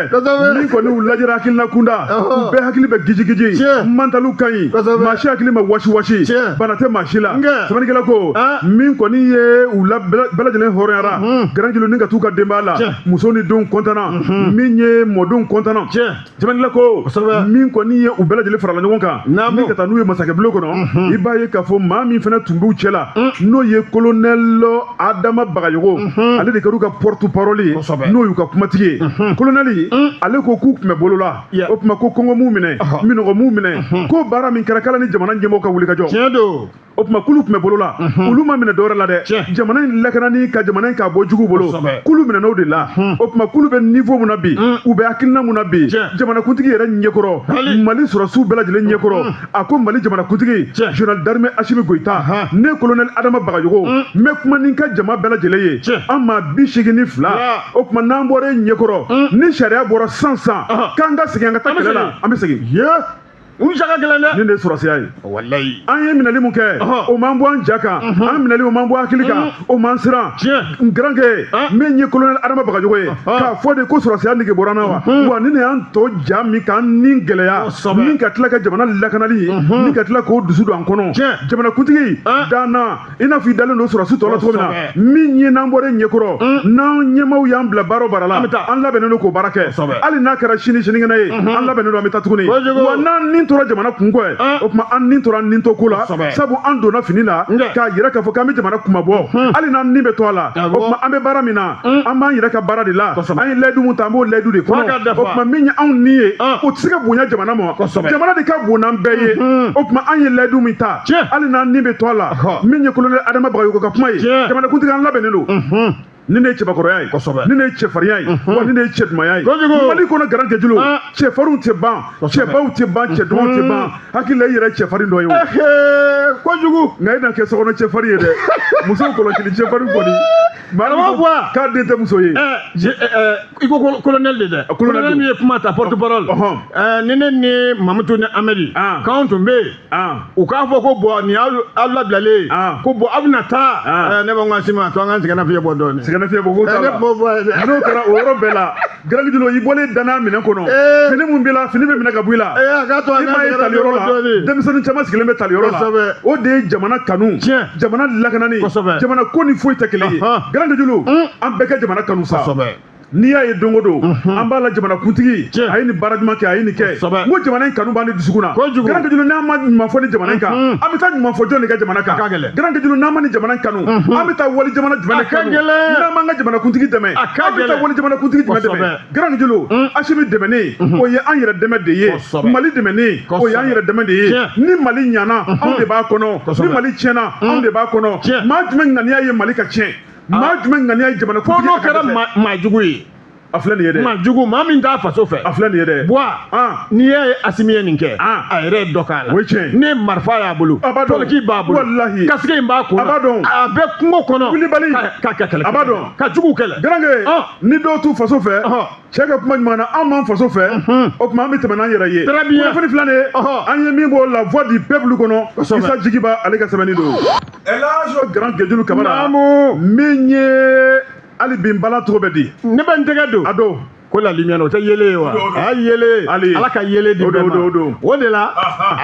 min kɔni u lajɛra hakilina kunda, u bɛɛ hakili bɛ gijigiji, mantaliw ka ɲi, maa si hakili ma wasi wasi, bana tɛ maa si la. Sɛbɛnnikɛla ko min kɔni ye u la bɛɛ lajɛlen hɔrɔnyara, Garanke ni ka t'u ka denbaya la, muso ni denw kɔntana, min ye mɔdenw kɔntana. Sɛbɛnnikɛla ko min kɔni ye u bɛɛ lajɛlen farala ɲɔgɔn kan, ni ka taa n'u ye masakɛbulon kɔnɔ, i b'a ye k'a fɔ maa min fana tun b'u cɛ la, n'o ye colonel Adama Bagayogo, ale de kɛra u ka porte parole ye, n'o y'u ka kumatigi ye. Colonel ale ko k'u tun bɛ bolo la, o tuma ko kɔngɔ m'u minɛ, minɔgɔ m'u minɛ, ko baara min kɛra k'ala ni jamana ɲɛmɔgɔw ka wuli ka jɔ. Tiɲɛ don. O tuma k'olu tun bɛ bolo la, olu ma minɛ dɔwɛrɛ la dɛ, jamana in lakanani ka jamana in k'a bɔ juguw bolo, k'olu minɛn'o de la. O tuma k'olu bɛ niveau mun na bi, u bɛ hakilina mun na bi, jamanakuntigi yɛrɛ ɲɛkɔrɔ, Mali sɔrɔsiw bɛɛ lajɛlen ɲɛkɔrɔ, a ko Mali jamanakuntigi général d'armée Assimi Goïta, ne colonel Adama Bagayogo n bɛ kuma ni n ka jama bɛɛ lajɛlen ye, an maa 82, o tuma n'an bɔra e ɲɛkɔrɔ, ni sariya bɔra san san k'an ka segin an ka taa kɛlɛ la, an bɛ segin. U ja ka gɛlɛn dɛ. Nin de ye sɔrɔsiya ye. Walayi. An ye minɛli mun kɛ, o m'an bɔ an ja kan, an minɛli o m'an bɔ hakili kan, o m'an siran. Garanke min ye colonel Adama Bagayogo ye, k'a fɔ de ko sɔrɔsiya nege bɔra an na wa, wa ni nin y'an tɔ ja min k'an ni gɛlɛya, min ka tila ka jamana lakanali, ni ka tila k'o dusu don an kɔnɔ. Jamanakuntigi danna i n'a fɔ i dalen don sɔrɔsi tɔ la cogo min na, min ye n'an bɔra e ɲɛkɔrɔ, n'an ɲɛmaaw y'an bila baara o baara la, an labɛnnen don k'o baara kɛ, hali n'a kɛra sini sinikɛnɛ ye, an labɛnnen don an bɛ taa tuguni. Wa n'an ni tora jamana kun kɔ, o tuma an ni tora ni to ko la, sabu an donna fini la k'a yira k'a fɔ k'an bɛ jamana kumabɔ, hali n'an ni bɛ to a la, o tuma an bɛ baara min na, an b'an yɛrɛ ka baara de la, an ye layidu mun ta, an b'o layidu de kɔnɔ. O tuma min ye anw ni ye, o tɛ se ka bonya jamana ma, jamana de ka bon n'an bɛɛ ye. O tuma an ye layidu min ta, hali n'an ni bɛ to a la, min ye colonel Adama Bagayogo ka kuma ye, jamanakuntigi an labɛnnen don. Ni ne ye cɛbakɔrɔya ye, ni ne ye cɛfarinya ye, wa ni ne ye cɛdumanya ye. Mali kɔnɔ, Grand Guedjulu, cɛfarinw tɛ ban, cɛbaw tɛ ban, cɛdumanw tɛ ban. Hakili la, i yɛrɛ cɛfarin dɔ ye o. Kojugu. Nka i na kɛ sokɔnɔ cɛfarin ye dɛ, musow kɔlɔsili cɛfarin kɔni. Karamɔgɔ Buwa. K'a den tɛ muso ye. I ko colonel de dɛ. Colonel min ye kuma ta, porte parole. Ni ne ni Mamutu ni Amedi k'anw tun bɛ yen, u k'a fɔ ko bɔn, nin y'aw labilalen ye, ko bɔn, aw bɛna taa, ne b'an ka sima to an ka sɛgɛnnafiɲɛ bɔ dɔɔnin. Sɛgɛnnafiɲɛ bɔ ko t'a la. N'o kɛra, o yɔrɔ bɛɛ la, Grand Guedjulu, i bɔlen danna minɛn kɔnɔ, fini mun b'i la, fini bɛ minɛ ka bɔ i la. A k'a to an I m'a ye taliyɔrɔ la, denmisɛnnin caman sigilen bɛ taliyɔrɔ la. O de ye jamana kanu, jamana lakanani, jamana ko ni foyi tɛ kelen ye. Grand Guedjulu, an bɛɛ ka jamana kanu sa. N'i y'a ye don o don an b'a la, jamanakuntigi a ye nin baara ɲuman kɛ, a ye nin kɛ, n ko jamana in kanu b'an ni dusukun na. Grand Guedjulu, n'an ma ɲuman fɔ ni jamana in kan, an bɛ taa ɲuman fɔ jɔn de ka jamana kan? Grand Guedjulu, n'an ma ni jamana in kanu, an bɛ taa wali jamana jumɛn de kanu? N'an m'an ka jamanakuntigi dɛmɛ, an bɛ taa wali jamanakuntigi jumɛn dɛmɛ? Grand Guedjulu, Asimi dɛmɛni, o ye an yɛrɛ dɛmɛ de ye. Mali dɛmɛni, o ye an yɛrɛ dɛmɛ de ye. Ni Mali ɲana, anw de b'a kɔnɔ. Ni Mali tiɲɛna, anw de b'a kɔnɔ. Maa jumɛn ŋaniya ye Mali ka tiɲɛ? Maa jumɛn ŋaniya ye jamana kuntigi? Fo n'o kɛra maa jugu ye. A filɛ nin ye dɛ. Maa jugu, maa min t'a faso fɛ. A filɛ nin ye dɛ. Buwa, n'i y'a ye Asimi ye nin kɛ, a yɛrɛ ye dɔ k'a la. O ye tiɲɛ ye. Ne marifa y'a bolo. A b'a dɔn. Tɔliki b'a bolo. Walahi. Casque in b'a kun. A b'a dɔn. A bɛ kungo kɔnɔ. Wulibali. Ka kɛlɛ. A b'a dɔn. Ka juguw kɛlɛ. Garange, ni dɔw t'u faso fɛ, cɛ ka kuma ɲuman na, an m'an faso fɛ, o tuma an bɛ tɛmɛ n'an yɛrɛ ye. Très bien. Kunnafoni filɛ nin ye, an ye min bɔ La Voix du Peuple kɔnɔ, Isa Jigiba ale ka sɛbɛnni don. El Hadj Grand Guedjulu Kamara. Naamu. Min ye hali bi n bala tɔgɔ bɛ di. Ne bɛ n tɛgɛ don. A don. Ko la lumière, o tɛ yelen ye wa? A yelen. Ala ka yelen di bɛɛ ma. O de la,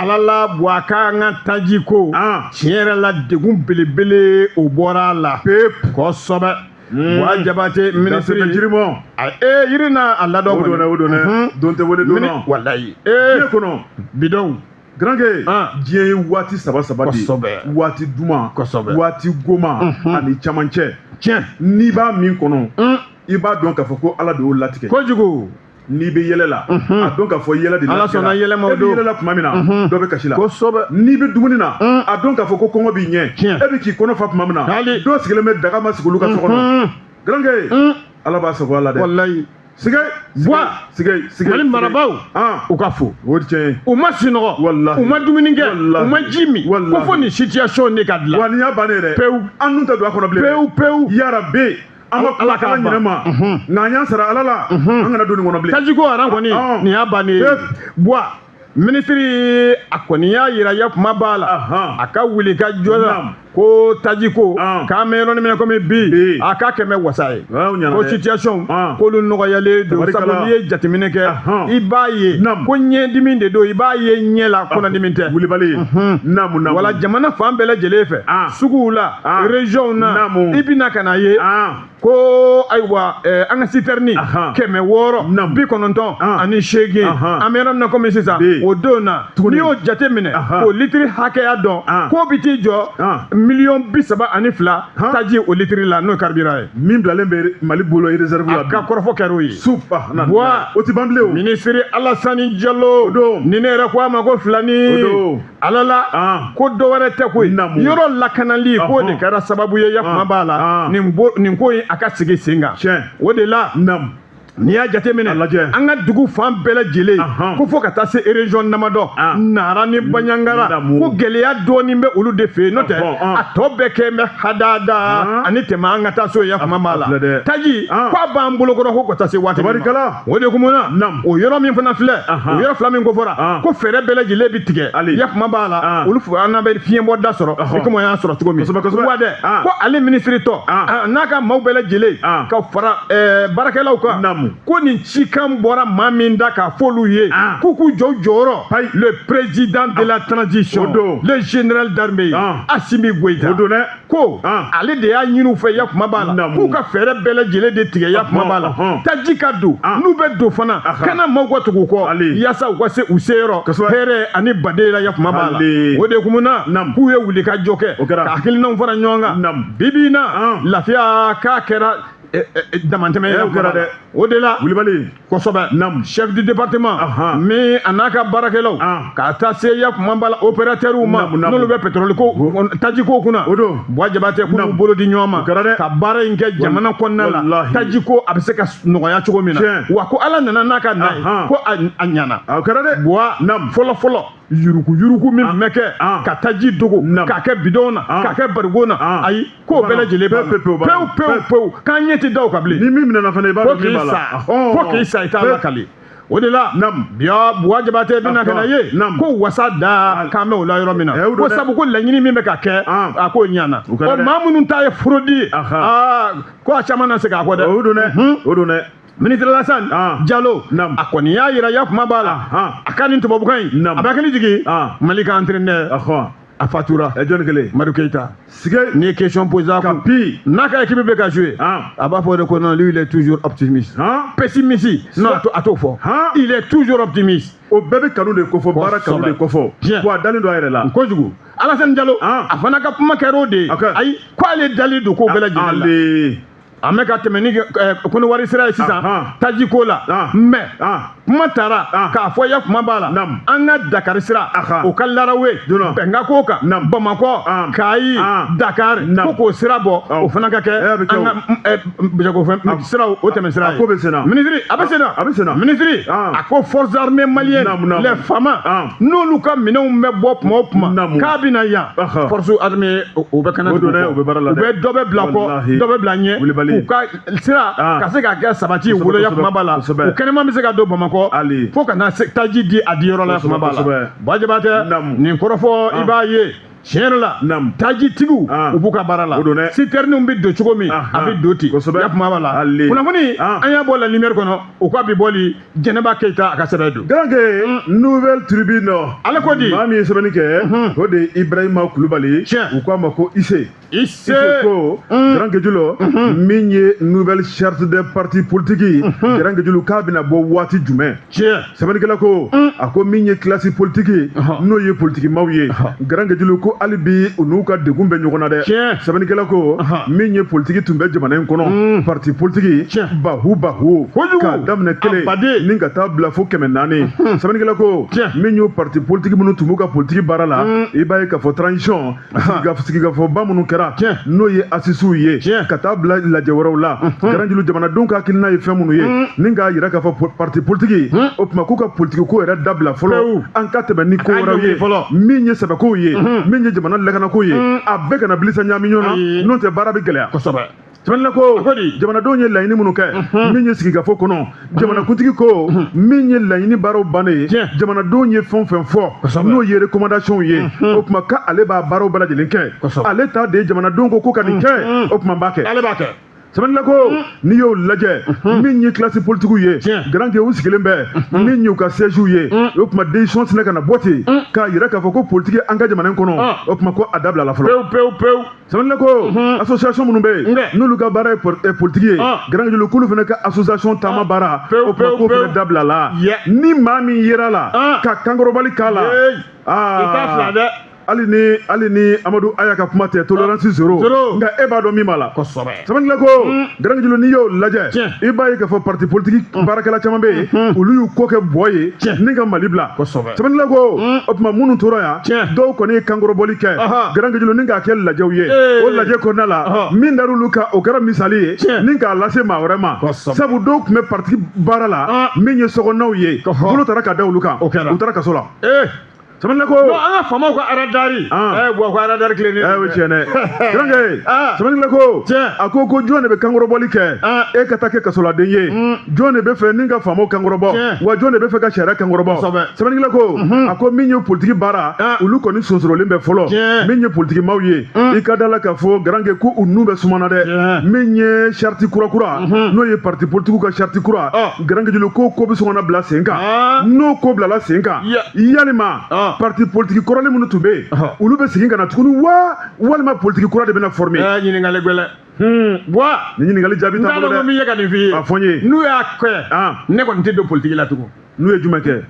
Ala la Buwa k'an ka taji ko, tiɲɛ yɛrɛ la, degun belebele o bɔra a la. Pewu. Kosɛbɛ. Buwa Jabate minisiri. Jirimɔ. Yiri n'a a ladɔn. O don dɛ, o don dɛ. Don tɛ wele don nɔ. Walayi. Diɲɛ kɔnɔ. Bidɔnw. Garange, diɲɛ ye waati saba saba de ye. Waati duman, waati goma ani camancɛ. Tiɲɛ. N'i b'a min kɔnɔ, i b'a dɔn k'a fɔ ko Ala de y'o latigɛ. Kojugu. N'i bɛ yɛlɛ la, a dɔn k'a fɔ yɛlɛ de latigɛra. Ala sɔnna yɛlɛ ma o don. E bɛ yɛlɛ la tuma min na, dɔ bɛ kasi la. Kosɛbɛ. N'i bɛ dumuni na, a dɔn k'a fɔ ko kɔngɔ b'i ɲɛ. E bɛ k'i kɔnɔ fa tuma min na, dɔw sigilen bɛ daga ma sigi olu ka so kɔnɔ. Garange, Ala b'a sago a la dɛ. Walayi. Sigɛ. Buwa. Sigɛ, sigɛ. Mali marabaaw, u ka fo. O tiɲɛ ye. U ma sunɔgɔ. Walahi. U ma dumuni kɛ. Walahi. U ma ji min. Walahi. Ko fo nin situation de ka dilan. Wa nin y'a bannen yɛrɛ. Pewu. An dun tɛ don a kɔnɔ bilen. Pewu pewu. Yarabi. An ka Ala k'a ala ɲinɛ ma. Nka an y'an sara Ala la. An kana don nin kɔnɔ bilen. Tajiko aran kɔni, nin y'a bannen ye. Buwa, minisiri a kɔni y'a yira ya kuma b'a la, a ka wuli ka jɔ la ko tajiko k'an bɛ yɔrɔnin min na komi bi, a ka kɛmɛ wasa ye ko situation k'olu nɔgɔyalen don, sabu n'i ye jateminɛ kɛ, i b'a ye ko ɲɛdimi de don, i b'a ye ɲɛ la, kɔnɔdimi tɛ. Wulibali. Naamu naamu. Wala jamana fan bɛɛ lajɛlen fɛ, suguw la, région na, i bɛna ka na ye ko ayiwa, an ka citerne 698, an bɛ yɔrɔ min na komi sisan, o don na, n'i y'o jate minɛ k'o litiri hakɛya dɔn, k'o bɛ t'i jɔ 32 millions taji o litiri la, n'o ye carburant ye. Min bilalen bɛ Mali bolo réserve la. A ka kɔrɔfɔ kɛra o ye. Subahana. Buwa, o ti ban bilen o. Minisiri Alasani Jalo. O don. Ni ne yɛrɛ ko a ma ko filani. O don. Ala la ko dɔ wɛrɛ tɛ koyi. Yɔrɔ lakanali k'o de kɛra sababu ye, ya kuma b'a la, nin ko in a ka sigi sen kan. O de la. N'i y'a jateminɛ, an ka dugu fan bɛɛ lajɛlen, ko fo ka taa se région damadɔ, Nara ni Banjagara, ko gɛlɛya dɔɔnin bɛ olu de fɛ yen, n'o tɛ a tɔ bɛɛ kɛ bɛ hadada ani tɛmɛ an ka taa so, ya kuma b'a la. Taji k'a b'an bolokɔrɔ ko ka taa se waati min ma, o de kun na o yɔrɔ min fana filɛ, o yɔrɔ fila min ko fɔra ko fɛɛrɛ bɛɛ lajɛlen bɛ tigɛ, ya kuma b'a la, olu an bɛ fiɲɛbɔ da sɔrɔ i komi an y'a sɔrɔ cogo min. Wa dɛ, ko ale minisiri tɔ n'a ka maaw bɛɛ lajɛlen ka fara baarakɛlaw kan, ko nin cikan bɔra maa min da k'a f'olu ye k'u k'u jɔ u jɔyɔrɔ, le président de la transition, le général d'armée Assimi Goïta, ko ale de y'a ɲini u fɛ, ya kuma b'a la, k'u ka fɛɛrɛ bɛɛ lajɛlen de tigɛ, ya kuma b'a la, taji ka don, n'u bɛ don fana, kana maaw ka tugu u kɔ, yaasa u ka se u seyɔrɔ hɛrɛ ani baden la, ya kuma b'a la. O de kun na k'u ye wuli ka jɔ kɛ ka hakilinaw fara ɲɔgɔn kan. Bi bi in na, lafiya k'a kɛra. Damantɛmɛ ye o kɛra dɛ. O de la wulibali kosɛbɛ. Naamu. Chef du département min a n'a ka baarakɛlaw k'a taa se ya kuma b'a la opérateurs ma n'olu bɛ pétrole ko taji ko kunna. O don. Buwa Jabatɛ k'u bolo di ɲɔgɔn ma ka baara in kɛ jamana kɔnɔna la, taji ko a bɛ se ka nɔgɔya cogo min na. Wa ko Ala nana n'a ka na ye ko a ɲana. A kɛra dɛ. Buwa fɔlɔ fɔlɔ yuruku yuruku min tun bɛ kɛ ka taji dogo k'a kɛ bidon na k'a kɛ barigon na, ayi k'o bɛɛ lajɛlen banna pewu pewu pewu pewu, k'an ɲɛ tɛ da o kan bilen. Ni min minɛna fana i b'a dɔn min b'a la. Fo k'i sa i t'a lakali. O de la Buwa Jabatɛ bɛna ka na ye ko wasa da k'an bɛ o la yɔrɔ min na, ko sabu ko laɲini min bɛ ka kɛ a k'o ɲana. Ɔ maa minnu ta ye fraude ye, aa ko a caman na segin a kɔ dɛ. O don dɛ, o don dɛ. Ministre Alassane Diallo a kɔni y'a yira ya kuma b'a la, a ka nin tubabukan in a bɛ hakili jigin Mali ka entraîneur a fatura. Jɔnni kelen? Madu Keita. Sige. N'i ye question posé a kun n'a ka équipe bɛ ka jouer, a b'a fɔ de ko non, lui il est toujours optimiste. Pessimiste non, a t'o fɔ. Il est toujours optimiste. O bɛɛ bɛ kanu de kofɔ, baara kanu de kofɔ. Wa a dalen don a yɛrɛ la. Kojugu. Alassane Diallo a fana ka kuma kɛra o de ye. Ayi k'ale dalen don ko bɛɛ lajɛlen la. An bɛ ka tɛmɛ ni Kɔnɔwari sira ye sisan taji ko la, mais kuma taara k'a fɔ ya kuma b'a la an ka Dakar sira o ka Larawe bɛnka ko kan Bamakɔ Kayi Dakar ko k'o sira bɔ o fana ka kɛ an ka jagofɛn siraw o tɛmɛ sira ye. Minisiri a bɛ sen na, a bɛ sen na. Minisiri a ko forces armées maliennes les FAMa n'olu ka minɛnw bɛ bɔ tuma o tuma k'a bɛ na yan, forces armées o bɛ kana tugu kɔ, u bɛ dɔ bɛ bila kɔ dɔ bɛ bila ɲɛ k'u ka sira ka se ka kɛ sabati woloya kuma b'a la, u kɛnɛma bɛ se ka don Bamakɔ fo ka na taji di a diyɔrɔ la kuma b'a la. Buwa Jabatɛ nin kɔrɔfɔ i b'a ye tiɲɛ yɛrɛ la tajitigiw u b'u ka baara la, citernew bɛ don cogo min a bɛ don ten ya kuma b'a la. Kunnafoni an y'a bɔ la lumière kɔnɔ, o ka bi bɔli Jɛnɛba Keyita a ka sɛbɛn don. Garanke Nouvelle Tribune ale ko di maa min ye sɛbɛnni kɛ o de ye Ibrahima Kulubali, u k'a ma ko Ise. Ise ko Garanke Julo min ye nouvelle charte des partis politiques Garanke Julo k'a bɛna bɔ waati jumɛn? Sɛbɛnnikɛla ko a ko min ye classe politique n'o ye politikimaw ye, Garanke Julo ko hali bi u n'u ka degun bɛ ɲɔgɔn na dɛ. Sɛbɛnnikɛla ko min ye politique tun bɛ jamana in kɔnɔ, parti politique bahu bahu k'a daminɛ kelen ni ka taa bila fo 400. Sɛbɛnnikɛla ko min y'o parti politique minnu tun b'u ka politique baara la, i b'a ye k'a fɔ transition sigikafɔba minnu kɛra n'o ye asisuw ye ka taa bila lajɛ wɛrɛw la, Garanke Julo jamanadenw ka hakilina ye fɛn minnu ye ni k'a yira k'a fɔ parti politique o tuma k'u ka politique ko yɛrɛ dabila fɔlɔ, an ka tɛmɛ ni ko wɛrɛw ye min ye sɛbɛkow ye, min ye jamana lakanako ye, a bɛɛ kana bilisa ɲaami ɲɔgɔn na, n'o tɛ baara bɛ gɛlɛya. Sɛbɛnnikɛla ko jamanadenw ye laɲini minnu kɛ min ye sigikafɔ kɔnɔ, jamanakuntigi ko min ye laɲini baaraw bannen ye, jamanadenw ye fɛn o fɛn fɔ n'o ye recommandation ye, o tuma k'ale b'a baaraw bɛɛ lajɛlen kɛ, ale ta de ye jamanadenw ko ka nin kɛ, o tuma n b'a kɛ. Ale b'a kɛ. Sɛbɛnnikɛla ko n'i y'o lajɛ min ye classe politique ye, Garanke u sigilen bɛ min y'u ka siège ye, o tuma décision sina ka na bɔ ten k'a yira k'a fɔ ko politique an ka jamana in kɔnɔ, o tuma ko a dabila la fɔlɔ. Pewu pewu pewu. Sɛbɛnnikɛla ko association minnu bɛ yen n'olu ka baara ye politique ye, Garanke Julo k'olu fana ka association taama baara, o tuma k'o fana dabila la. Ni maa min yera la ka kankɔrɔbali k'a la, i t'a fila dɛ. Hali ni Amadu Aya ka kuma tɛ tolérance zéro, nka e b'a dɔn min b'a la. Sɛbɛnnikɛla ko Garanke Julo n'i y'o lajɛ i b'a ye k'a fɔ parti politique baarakɛla caman bɛ yen olu y'u kɔ kɛ bɔ ye ni ka Mali bila. Sɛbɛnnikɛla ko o tuma minnu tora yan dɔw kɔni ye kankɔrɔbɔli kɛ Garanke Julo ni k'a kɛ lajɛw ye, o lajɛ kɔnɔna la min dar'olu kan o kɛra misali ye ni k'a lase maa wɛrɛ ma, sabu dɔw tun bɛ parti baara la min ye sokɔnɔnaw ye, bolo taara ka da olu kan, u taara kaso la. Sɛbɛnnikɛla ko an ka faamaw ka aradari Buwa ko aradari tilennen o tiɲɛ dɛ. Garanke sɛbɛnnikɛla ko a ko ko jɔn de bɛ kankɔrɔbɔli kɛ e ka taa kɛ kasoladen ye, jɔn de bɛ fɛ ni ka faamaw kankɔrɔbɔ, wa jɔn de bɛ fɛ ka sariya kankɔrɔbɔ. Sɛbɛnnikɛla ko a ko min ye politiki baara olu kɔni sonsorolen bɛ fɔlɔ, min ye politikimaw ye i ka da la k'a fɔ Garanke ko u nun bɛ sumana dɛ, min ye charte kura kura n'o ye parti politique ka charte kura, Garanke Julo ko ko bɛ sɔn ka na bila sen kan, n'o ko bilala sen kan yalima parti politique kɔrɔlen minnu tun bɛ yen olu bɛ segin ka na tuguni wa walima politique kura de bɛna former. Ɲininkali gɛlɛn. Buwa nin ɲininkali jaabi t'an bolo dɛ. N t'a dɔn ko min ye ka nin f'i ye. A fɔ n ye. N'u y'a kɛ ne kɔni tɛ don politique la tugun. N'u ye jumɛn kɛ?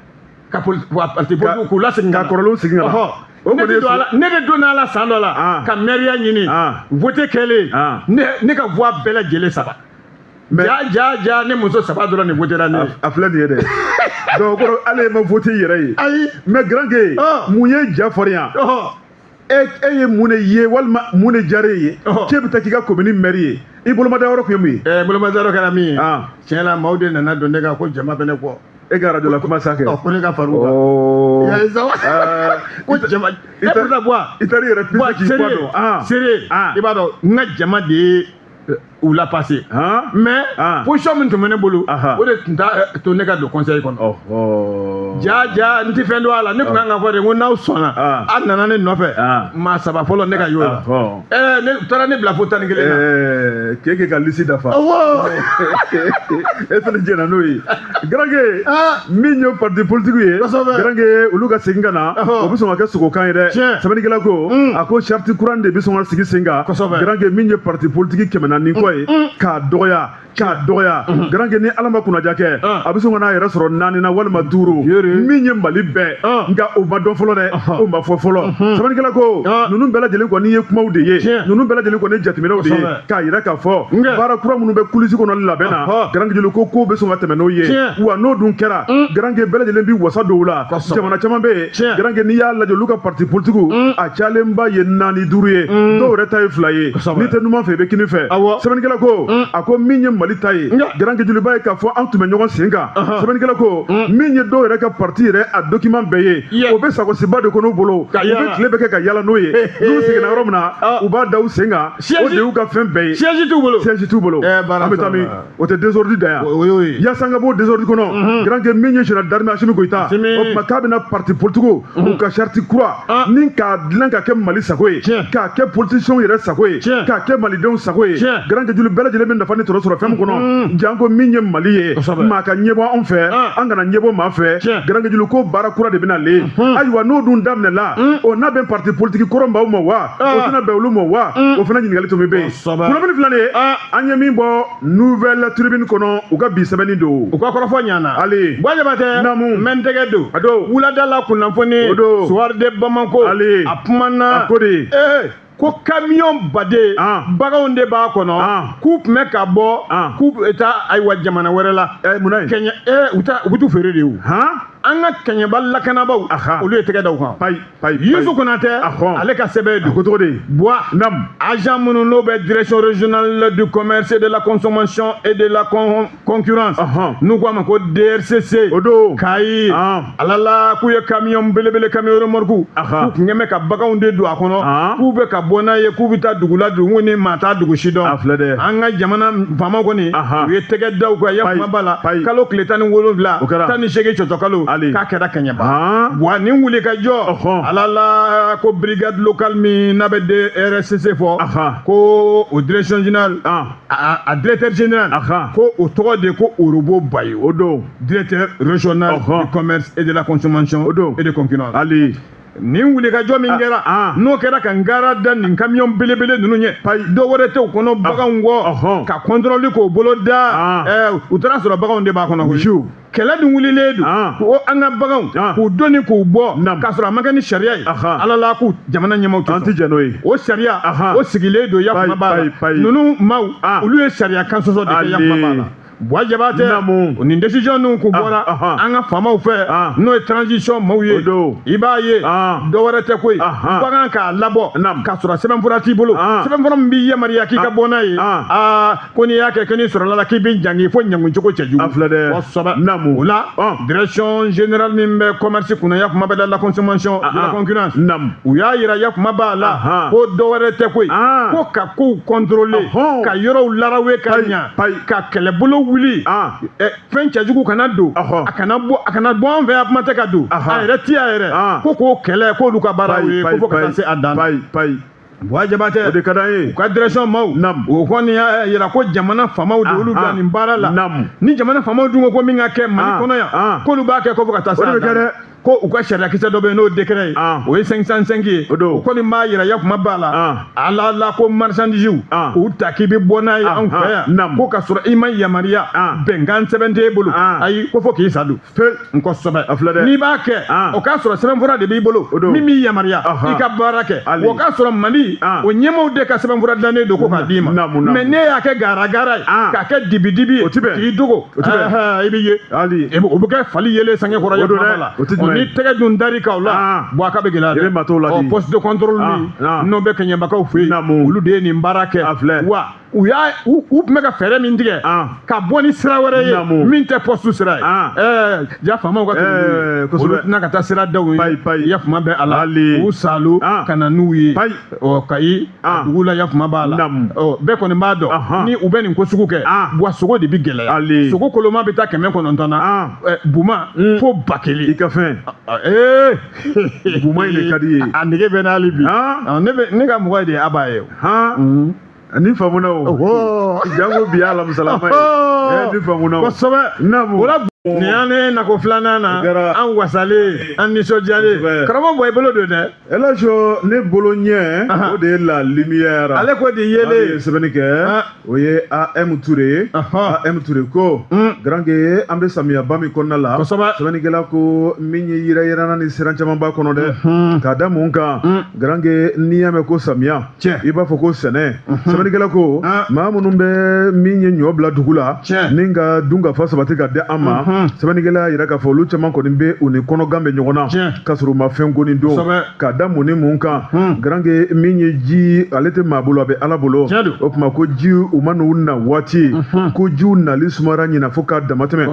Ka parti politique k'u lasegin ka na. Ka kɔrɔlenw segin ka na. Ne de donna a la san dɔ la ka maire ɲini vote kɛlen ne ka voix bɛɛ lajɛlen saba. Mais ja ja ja, ne muso saba dɔrɔn de votera ne ye. A filɛ nin ye dɛ. Donc o kɔrɔ, ale ma voté i yɛrɛ ye. Ayi. Mais Grand Gueye, mun ye ja farinya? E ye mun de ye, walima mun de diyara e ye k'e bɛ taa k'i ka commune maire ye? I bolomadayɔrɔ kun ye mun ye? Bolomadayɔrɔ kɛra min ye, tiɲɛ la, maaw de nana don ne kan ko jama bɛ ne kɔ. E ka radio la kuma sa kɛ. Ko ne ka far'u kan. Ya ye sawa ko jama e pourtant Buwa. I taar'i yɛrɛ pise k'i kɔ don. Sérieux, i b'a dɔn, n ka jama de ye u la passé, mais position min tun bɛ ne bolo, o de tun t'a to ne ka don conseil kɔnɔ. Ja ja, n tɛ fɛn dɔn a la. Ne tun kan ka fɔ de ko n'aw sɔnna, a nana ne nɔfɛ, maa saba fɔlɔ, ne ka y'o la. Ne taara ne bila fo 11 na. K'e ka liste dafa. E fana jɛnna n'o ye. Grand Gueye, min ye parti politique ye, Grand Gueye, olu ka segin ka na, o bɛ sɔn ka kɛ sogokan ye dɛ. Sɛbɛnnikɛla ko, a ko charte kura de bɛ sɔn ka sigi sen kan. Grand Gueye, min ye parti politique 400 kɔ ye, k'a dɔgɔya, k'a dɔgɔya. Grand Gueye, ni Ala ma kunnaja kɛ, a bɛ sɔn ka n'a yɛrɛ sɔrɔ naani na walima duuru, min ye Mali bɛɛ. Nka o ma dɔn fɔlɔ dɛ, o ma fɔ fɔlɔ. Sɛbɛnnikɛla ko ninnu bɛɛ lajɛlen kɔni ye kumaw de ye, ninnu bɛɛ lajɛlen kɔni ye jateminɛw de ye, k'a yira k'a fɔ baara kura minnu bɛ coulisses kɔnɔ labɛn na. Grand Gueye ko kow bɛ sɔn ka tɛmɛ n'o ye, wa n'o dun kɛra, Grand Gueye, bɛɛ lajɛlen bi wasa don o la. Jamana caman bɛ yen, Grand Gueye, n'i y'a lajɛ, olu ka parti politique a cayalenba ye naani duuru ye, dɔw yɛrɛ ta ye fila ye. N'i tɛ numan fɛ, i bɛ kini fɛ. Sɛbɛnnikɛla ko, a ko min ye Mali ta ye, Grand Gueye joliba ye k'a fɔ an tun bɛ ɲɔgɔn sen kan. Sɛbɛnnikɛla ko min ye dɔw yɛrɛ ka parti yɛrɛ a document bɛɛ ye, o bɛ sakɔsiba de kɔnɔ u bolo, u bɛ tile bɛɛ kɛ ka yala n'o ye. N'u seginna yɔrɔ min na, u b'a da u sen kan, o de y'u ka fɛn bɛɛ ye. Siège t'u bolo. Siège t'u bolo. An bɛ taa min, o tɛ désordre dan yan. Yaasa an ka bɔ désordre kɔnɔ, Grand Gueye, min ye général d'armée Assimi Goïta, o tuma k'a bɛna parti politique u ka charte kura ni k'a dilan ka kɛ Mali sago ye, k'a kɛ politiciens yɛrɛ sago ye, k'a kɛ malidenw sago ye. Grand Gueye joli, bɛɛ lajɛlen bɛ nafa ni tɔnɔ sɔrɔ fɛn min kɔnɔ, janko min ye Mali ye, maa ka ɲɛbɔ anw fɛ, an kana ɲɛbɔ maa fɛ. Grand Gueye joli ko baara kura de bɛna le. Ayiwa, n'o dun daminɛla, o n'a bɛn parti politique kɔrɔ maaw ma wa, o tɛna bɛn olu ma wa? O fana ɲininkali tun bɛ yen. Kunnafoni filɛ nin ye, an ye min bɔ Nouvelle Tribune kɔnɔ, u ka bi sɛbɛnni don. U ka kɔrɔfɔ ɲana. Ali. Buwa Jabatɛ. Naamu. N bɛ n tɛgɛ don. A don. Wulada la kunnafoni. O don. Soir de Bamako. Ali. A kumana. A ko de. Ko camion baden, baganw de b'a kɔnɔ, k'u tun bɛ ka bɔ, k'u bɛ taa ayiwa jamana wɛrɛ la. Mun na ye? Kɛɲɛ u ta, u bɛ t'u feere de o. An ka Kɛɲɛba lakanabaaw, olu ye tɛgɛ da u kan. Payi payi. Yusu Konatɛ, ale ka sɛbɛn don. A ko cogo di? Buwa. Nam. Agent minnu n'o bɛ Direction régionale du commerce et de la consommation et de la concurrence, n'u ko a ma ko DRCC. O don. Kayi. Ala la, k'u ye camion belebele, camion remorque, k'u tun bɛ ka baganw de don a kɔnɔ, k'u bɛ ka bɔ n'a ye, k'u bɛ taa dugu la, dugu ni maa t'a dugu si dɔn. A filɛ dɛ. An ka jamana faamaw kɔni, u ye tɛgɛ da u kan ya kuma la. Kalo tile 17, O kɛra. 18 cɔcɔ kalo. K'a kɛra Kɛɲɛba. Wa nin wuli ka jɔ, ala la, ko brigade locale min n'a bɛ DRCC fɔ, ko o direction générale, a directeur général, ko o tɔgɔ de ko Orobo Bayo. O don. Directeur régional du commerce et de la consommation O don. et de concurrence. Ali. Nin wulikajɔ min kɛra, n'o kɛra ka ngara da nin camion belebele ninnu ɲɛ, dɔw wɛrɛ tɛ u kɔnɔ baganw kɔ, ka contrôle k'o bolo da, u taara sɔrɔ baganw de b'a kɔnɔ koyi. Kɛlɛ dun wulilen don ko an ka baganw k'u donni k'u bɔ k'a sɔrɔ a ma kɛ ni sariya ye, ala la, k'u jamana ɲɛmaaw tɛ sɔn. An tɛ jɛn n'o ye. O sariya o sigilen don yakuma b'a la. Ninnu maaw, olu ye sariya kan sɔsɔ de kɛ yakuma b'a la. Buwa Jabatɛ, nin décision ninnu kun bɔra an ka faamaw fɛ, n'o ye transition maaw ye. I b'a ye, dɔ wɛrɛ tɛ koyi, bagan k'a labɔ k'a sɔrɔ sɛbɛnfura t'i bolo, sɛbɛnfura min b'i yamaruya k'i ka bɔ n'a ye. Aa, ko n'i y'a kɛ, ko n'i sɔrɔla la, k'i bɛ ɲangi fo ɲangicogo cɛjugu. A filɛ dɛ. Kosɛbɛ. Naamu. O la, direction générale min bɛ commerce kunna ya kuma bɛ la consommation de la concurrence, u y'a yira ya kuma b'a la ko dɔ wɛrɛ tɛ koyi, ko ka kow contrôler, ka yɔrɔw larawe ka ɲa, ka kɛlɛbolo wuli, fɛn cɛjugu kana don, a kana bɔ, a kana bɔ an fɛ yan, kuma tɛ ka don a yɛrɛ ti a yɛrɛ, ko k'o kɛlɛ, k'olu ka baara ye, ko fo ka taa se a dan na. Payi payi. Buwa Jabatɛ, o de ka d'an ye. U ka direction maaw, o kɔni y'a yira ko jamana faamaw de olu bila nin baara la. Ni jamana faamaw dun ko min ka kɛ Mali kɔnɔ yan, k'olu b'a kɛ ko fo ka taa se a dan na. Ko u ka sariyakisɛ dɔ bɛ yen, n'o décret ye, o ye 505 ye. O don. O kɔni b'a yira, ya kuma b'a la, ala la ko marchandise k'u ta k'i bɛ bɔ n'a ye anw fɛ yan, ko ka sɔrɔ i ma yamaruya, bɛnkan sɛbɛn t'e bolo, ayi, ko fo k'i sa don Fe. N kosɛbɛ. A filɛ dɛ. N'i b'a kɛ, o k'a sɔrɔ sɛbɛnfura de b'i bolo O don. min b'i yamaruya i ka baara kɛ. O k'a sɔrɔ Mali o ɲɛmaaw de ka sɛbɛnfura dilannen don ko k'a d'i ma. Naamu, naamu. Mais n'e y'a kɛ garagara ye, k'a kɛ dibidibi ye, O ti bɛn. k'i dogo, O ti bɛn. I bɛ ye. O bɛ kɛ fali yelen sange kɔrɔ O ye don kuma dɛ. la. O ti jumɛn Ni ye? tɛgɛ dun dar'i kan o la, bon, a ka bɛ gɛlɛya dɛ. I bɛ matɔw ladi. Ɔ, poste de contrôle min n'o bɛ Kɛɲɛbakaw fɛ yen, olu de ye nin baara kɛ. A filɛ. Wa u y'a u tun bɛ ka fɛɛrɛ min tigɛ ka bɔ ni sira wɛrɛ ye min tɛ poste sira ye, ja faamaw ka Ɛɛ, kosɛbɛ. olu tɛna ka taa sira daw ye. Payi, payi. Ya kuma bɛ a la, u salu ka na n'u ye. Ɔ, Kayi dugu la, ya kuma b'a la. Ɔ, bɛɛ kɔni b'a dɔn ni u bɛ nin ko sugu kɛ, wa sogo de bɛ gɛlɛya. Sogo koloma bɛ taa 900 na, buma fo ba I kelen. ka fɛn. Buma in de ka di ye. A nege bɛ n'ale bi. Ne bɛ ne ka mɔgɔ de ye Aba ye o. Han. Ni faamuna o. Jango bi alamisalama ye. Ni faamuna o. Kosɛbɛ. Naamu. O la, nin y'an ne nako filanan na. O kɛra. An wasalen, an nisɔndiyalen. Kosɛbɛ. Karamɔgɔ, bɔ i bolo don dɛ. Elajo, ne bolo ɲɛ, o de ye La Lumière. Ale ko di Ale ye yelen. sɛbɛnni kɛ, o ye AM Touré ye. AM Touré ko garanke, an bɛ samiyaba min kɔnɔna la, sɛbɛnnikɛla ko min ye yira yirana ni siran caman b'a kɔnɔ dɛ. K'a da mun kan? Garanke, n'i y'a mɛn ko samiya, i b'a fɔ ko sɛnɛ. Sɛbɛnnikɛla ko maa minnu bɛ min ye ɲɔ bila dugu la ni ka dun ka fa sabati ka di an ma, sɛbɛnnikɛla y'a yira k'a fɔ olu caman kɔni bɛ u ni kɔnɔgan bɛ ɲɔgɔn na, k'a sɔrɔ u ma fɛn koni don. K'a da mun ni mun kan? Garanke, min ye ji, ale tɛ maa bolo, a bɛ Ala bolo. O tuma ko ji u ma n'u na waati, ko jiw nali sumara ɲina fo k'a damatɛmɛ.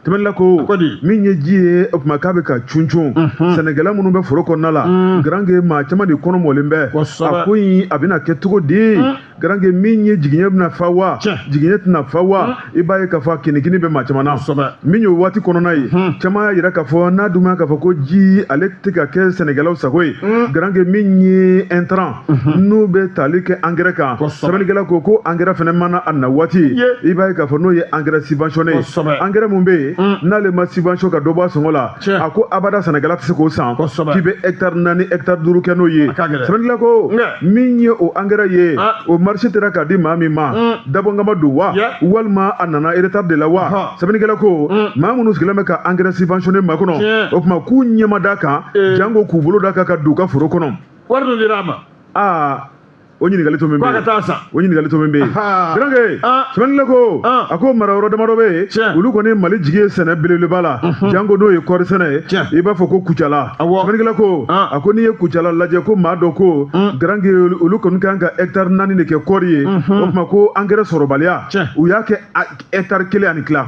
Tɛmɛnila ko min ye ji ye, o tuma k'a bɛ ka cuncun sɛnɛkɛla minnu bɛ foro kɔnɔna la. Garanke, maa caman de kɔnɔ mɔlen bɛ a ko in, a bɛna kɛ cogo di? Garanke, min ye jigiɲɛ bɛna fa wa, jigiɲɛ tɛna fa wa? I b'a ye k'a fɔ a kinikini bɛ maa caman na. Min ye o waati kɔnɔna ye, caman y'a yira k'a fɔ n'a dun k'a fɔ ko ji ale tɛ ka kɛ sɛnɛkɛlaw sago ye. Garanke, min ye intrant n'u bɛ tali kɛ engrais kan, sɛbɛnnikɛla ko ko engrais fana mana a na waati, i b'a ye k'a fɔ n'o ye engrais subventionné ye, engrais mun bɛ yen n'ale ma subvention ka dɔ bɔ a sɔngɔ la, a ko abada sɛnɛkɛla tɛ se k'o san k'i bɛ hectare 4, hectare 5 kɛ n'o ye. Sɛbɛnnikɛla ko min ye o engrais ye, o marché tɛra k'a di maa min ma, dabɔnkama don wa, walima a nana retard de la wa? Sɛbɛnnikɛla ko maa minnu sigilen bɛ ka engrais subventionné makɔnɔ, o tuma k'u ɲɛma d'a kan, jango k'u bolo d'a kan ka don u ka foro kɔnɔ. Wari dɔ dira a ma. Aa, o ɲininkali to min bɛ yen. K'a ka taa san. O ɲininkali to min bɛ yen. Garanke, sɛbɛnnikɛla ko a ko mara yɔrɔ damadɔ bɛ yen, olu kɔni Mali jigi ye sɛnɛ belebeleba la, jango n'o ye kɔɔri sɛnɛ ye, i b'a fɔ ko Kucala. Sɛbɛnnikɛla ko a ko n'i ye Kucala lajɛ, ko maa dɔ ko garanke, olu kɔni kan ka hectare 4 de kɛ kɔɔri ye, o tuma ko engrais sɔrɔbaliya, u y'a kɛ hectare 1 ani tila.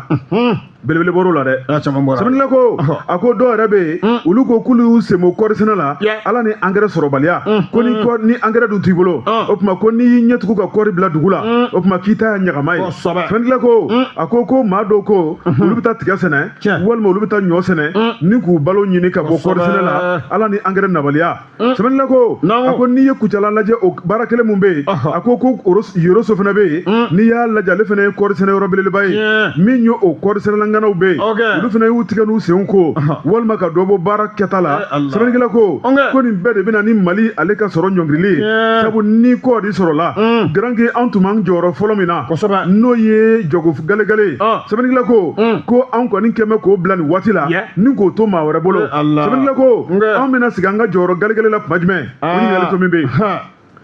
Belebele bɔr'o la dɛ. Sɛbɛnnikɛla ko a ko dɔw yɛrɛ bɛ yen, olu ko k'olu y'u sen bɔ kɔɔri sɛnɛ la, Ala ni engrais sɔrɔbaliya, ko ni engrais dun t'i bolo, o tuma ko n'i y'i ɲɛ tugu ka kɔɔri bila dugu la, o tuma k'i ta ye ɲagama ye. Sɛbɛnnikɛla ko a ko ko maa dɔw ko olu bɛ taa tiga sɛnɛ, walima olu bɛ taa ɲɔ sɛnɛ ni k'u balo ɲini ka bɔ kɔɔri sɛnɛ la, Ala ni engrais nabaliya. Sɛbɛnnikɛla ko a ko n'i ye Kucala lajɛ, o baara kelen mun bɛ yen, a ko ko Yoroso fana bɛ yen, n'i y'a lajɛ, ale fana ye kɔɔri sɛnɛ yɔrɔ belebeleba ye. Min ye o kɔɔri sɛnɛla ŋanaw bɛ yen, olu fana y'u tigɛ n'u senw ko, walima ka dɔ bɔ baara kɛta la. Sɛbɛnnikɛla ko ko nin bɛɛ de bɛ na ni Mali ale ka sɔrɔ ɲɔngirili ye, sabu ni kɔɔri sɔrɔla, garanke, an tun b'an jɔyɔrɔ fɔlɔ min na, n'o ye jago galegale ye. Sɛbɛnnikɛla ko ko an kɔni kɛn bɛ k'o bila nin waati la ni k'o to maa wɛrɛ bolo. Sɛbɛnnikɛla ko an bɛna sigi an ka jɔyɔrɔ galegale la tuma jumɛn? O ɲininkali to min bɛ yen.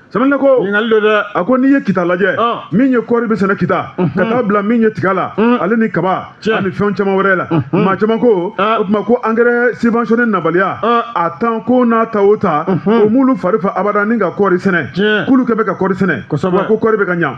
Sɛbɛnnikɛla ko a ko n'i ye Kita lajɛ, min ye kɔɔri bɛ sɛnɛ Kita, ka taa bila min ye tiga la, ale ni kaba ani fɛn caman wɛrɛ la, maa caman ko o tuma ko engrais subventionné nabaliya, a tan ko n'a ta o ta, o m'olu fari fa abada ni ka kɔɔri sɛnɛ, k'olu kɛ bɛ ka kɔɔri sɛnɛ, wa ko kɔɔri bɛ ka ɲa.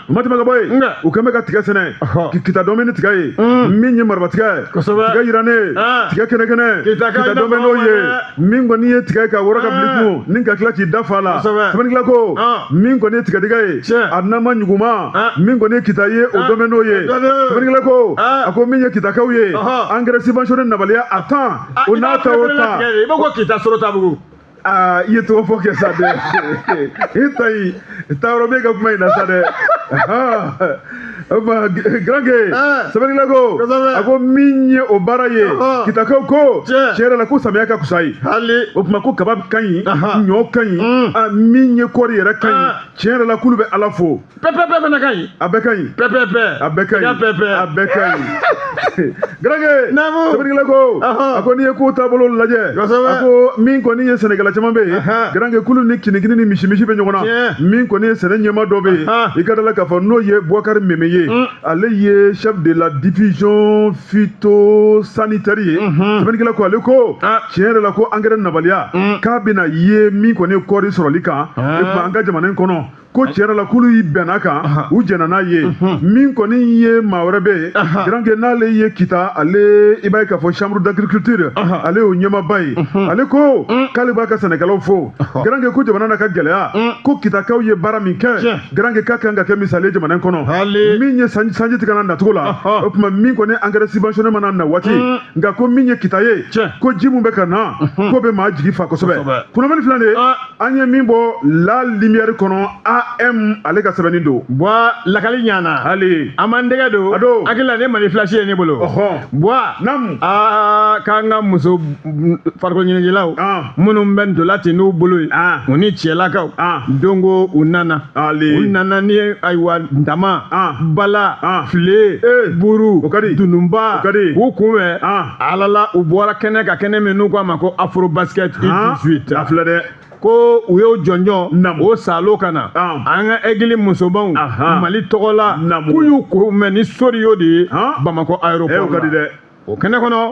U ma tɛmɛ ka bɔ yen, u kɛ bɛ ka tiga sɛnɛ, Kita dɔ bɛ ni tiga ye, min ye maraba tiga ye, tiga yirannen, tiga kɛnɛkɛnɛ, Kita dɔ bɛ n'o ye, min kɔni ye tiga ye ka wɔrɔ ka bili kun ni ka tila k'i da fa la. Sɛbɛnnikɛla ko min kɔni ye tigadɛgɛ ye, a nama ɲuguma, min kɔni ye Kita ye, o dɔ bɛ n'o ye. Sɛbɛnnikɛla ko a ko min ye Kitakaw ye, engrais subventionné nabaliya, a tan o n'a ta o ta. I b'a ko Kita sɔrɔ tabugu. Aa, i ye tɔgɔ fɔ kɛ sa dɛ. I ta in taayɔrɔ bɛ ka kuma in na sa dɛ. Garanke, sɛbɛnnikɛla ko, a ko min ye o baara ye, Kitakaw ko tiɲɛ yɛrɛ la ko samiya ka fisa ye. O tuma ko kaba ka ɲi, ɲɔ ka ɲi, min ye kɔɔri yɛrɛ ka ɲi. Tiɲɛ yɛrɛ la k'olu bɛ Ala fo. Pɛpɛpɛ fana ka ɲi. A bɛɛ ka ɲi. Pɛpɛpɛ. A bɛɛ ka ɲi. A bɛɛ ka ɲi. Garanke, sɛbɛnnikɛla ko, a ko n'i ye ko taabolo lajɛ, a ko min kɔni ye sɛnɛkɛla caman bɛ yen, Garanke, kulu ni kinikini ni misimisi bɛ ɲɔgɔn na. Min kɔni ye sɛnɛ ɲɛmaa dɔ bɛ yen, i ka da la k'a fɔ n'o ye Boubacar Meme ye, ale ye chef de la division phytosanitaire ye. Sɛbɛnnikɛla ko, ale ko tiɲɛ yɛrɛ la ko engrais nabaliya k'a bɛna ye min kɔni ye kɔɔri sɔrɔli kan, o tuma an ka jamana in kɔnɔ, ko tiɲɛ yɛrɛ la k'olu y'i bɛnna kan, u jɛnna n'a ye. Min kɔni ye maa wɛrɛ bɛ yen, Garanke, n'ale ye Kita, ale i b'a ye k'a fɔ chambre d'agriculture, ale y'o ɲɛmaaba ye. Ale ko k'ale b'a ka sɛnɛkɛlaw fo. Garanke, ko jamana n'a ka gɛlɛya, ko Kitakaw ye baara min kɛ, Garanke, k'a kan ka kɛ misali ye jamana in kɔnɔ. Min ye sanji tigɛ na nacogo la, o tuma min kɔni engrais subventionné mana na waati, nka ko min ye Kita ye, ko ji mun bɛ ka na, ko bɛ maa jigi fa kosɛbɛ. Kunnafoni filɛ nin ye, an ye min bɔ La Lumière kɔnɔ, AM ale ka sɛbɛnni don. Buwa, lakali ɲana. Hali. An b'an dɛgɛ don. A don. Hakili la ne Mali Flash ye ne bolo. Buwa. Naamu. Aa, k'an ka muso farikolo ɲɛnajɛlaw minnu bɛ ntola ten n'u bolo ye, u ni cɛlakaw, dongo u nana. Ali. U nana ni ayiwa ntama, bala, file, buru, O ka di. dununba. O ka di. K'u kunbɛn. Alala, u bɔra kɛnɛ ka kɛnɛ min n'u k'a ma ko Afro Basket U18. A filɛ dɛ. Ko u y'o jɔnjɔn o salo ka na an ka Aigle musomanw Mali tɔgɔ la, k'u y'u kunbɛn ni soriyo de ye Bamakɔ aéroport la. O kɛnɛ kɔnɔ,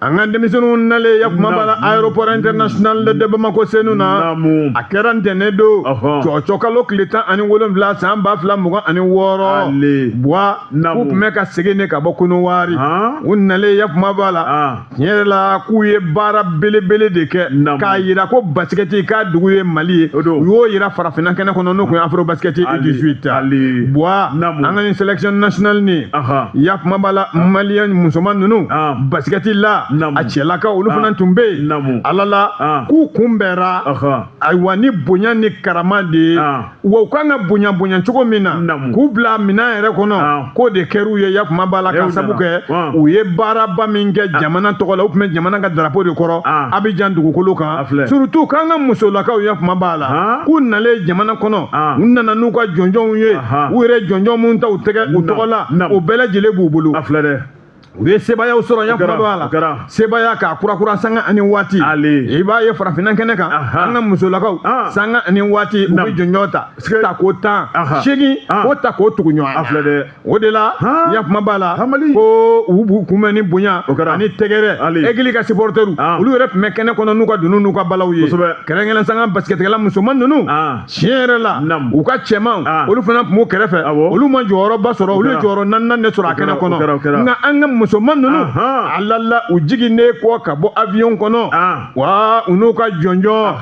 an ka denmisɛnninw nalen ya kuma b'a la aéroport international de Bamako Senu na, a kɛra ntɛnɛn don, cɔcɔkalo tile 17 san 2026. Buwa, k'u tun bɛ ka segin de ka bɔ Kɔnɔwari. U nalen ya kuma b'a la, tiɲɛ yɛrɛ la k'u ye baara belebele de kɛ k'a yira ko basikɛti k'a dugu ye Mali ye. U y'o yira farafinna kɛnɛ kɔnɔ, n'o tun ye Afro Basket U18. Buwa, an ka nin sélection nationale nin ya kuma b'a la, maliyɛn musoman ninnu basikɛti la, a cɛlakaw olu fana tun bɛ yen. Ala la k'u kunbɛnra ayiwa ni bonya ni karama de ye, wa u kan ka bonya bonya cogo min na k'u bila minɛn yɛrɛ kɔnɔ, k'o de kɛr'u ye ya kuma b'a la, ka sabu kɛ u ye baaraba min kɛ jamana tɔgɔ la. U tun bɛ jamana ka drapeau de kɔrɔ Abidjan dugukolo kan. Surtout k'an ka musolakaw ya kuma b'a la, k'u nalen jamana kɔnɔ, u nana n'u ka jɔnjɔnw ye, u yɛrɛ jɔnjɔn minnu ta u tɛgɛ u tɔgɔ la, o bɛɛ lajɛlen b'u bolo. U ye sebayaw sɔrɔ ya kuma b'a la, sebaya k'a kurakura sanga ani waati. I b'a ye farafinna kɛnɛ kan, an ka musolakaw sanga ani waati u bɛ jɔnjɔn ta ta ko 18 k'o ta k'o tugu ɲɔgɔn na. O de la ya kuma b'a la ko u b'u kunbɛn ni bonya ani tɛgɛrɛ. Aigle ka supporteru olu yɛrɛ tun bɛ kɛnɛ kɔnɔ n'u ka dunun n'u ka balaw ye. Kɛrɛnkɛrɛn sanga basikɛtikɛla musoman ninnu, tiɲɛ yɛrɛ la u ka cɛmanw olu fana tun b'u kɛrɛfɛ, olu ma jɔyɔrɔba sɔrɔ, olu ye jɔyɔrɔ naaninan de sɔrɔ a kɛnɛ kɔnɔ. Nka an ka musoman ninnu, alala, u jiginnen kɔ ka bɔ avion kɔnɔ, wa u n'u ka jɔnjɔn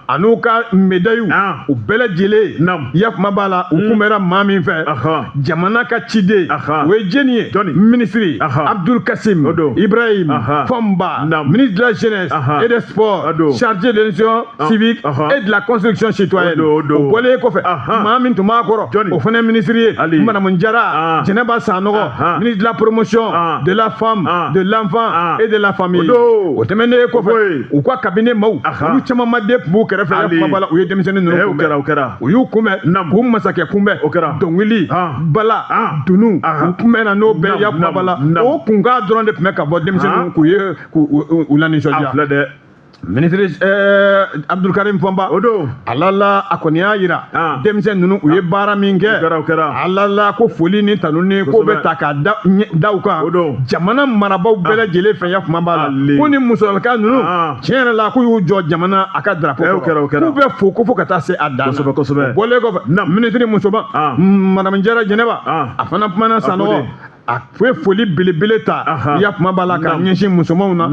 an'u ka médaille u bɛɛ lajɛlen ya kuma b'a la, u kunbɛra maa min fɛ, jamana ka ciden, o ye jɛni ye, ministre Abdoul Kassim Ibrahim Fomba, ministre de la jeunesse et des sports, chargé de l'éducation civique et de la construction citoyenne. O bɔlen kɔfɛ, maa min tun b'a kɔrɔ, o fana ministre ye Madame Jara Jɛnɛba Sanɔgɔ, ministre de la promotion de la femme, de l'enfant et de la famille. O tɛmɛnen kɔfɛ, u ka cabinet maaw olu caman ma den tun b'u kɛrɛfɛ, kuma b'a la, u ye denmisɛnnin ninnu kunbɛn, u y'u kunbɛn k'u masakɛ kunbɛn, dɔnkili, bala, dunun, u kunbɛnna n'o bɛɛ ya kuma b'a la. O kunkan dɔrɔn de tun bɛ ka bɔ denmisɛnninw k'u ye k'u lanisɔndiya. Ministre Abdoul Karim Fomba, ala la a kɔni y'a yira denmisɛn ninnu u ye baara min kɛ, ala la ko foli ni tanu ni ko bɛ ta k'a da u kan jamana marabaaw bɛɛ lajɛlen fɛ ya kuma b'a la, ko ni musolaka ninnu tiɲɛ yɛrɛ la k'u y'u jɔ jamana a ka drapeau kɔrɔ, k'u bɛ fo ko fo ka taa se a dan na. O bɔlen kɔfɛ, ministre musoman Madame Jara Jɛnɛba, a fana kumana Sanɔgɔ, a ye foli belebele ta ya kuma b'a la k'a ɲɛsin musomanw na,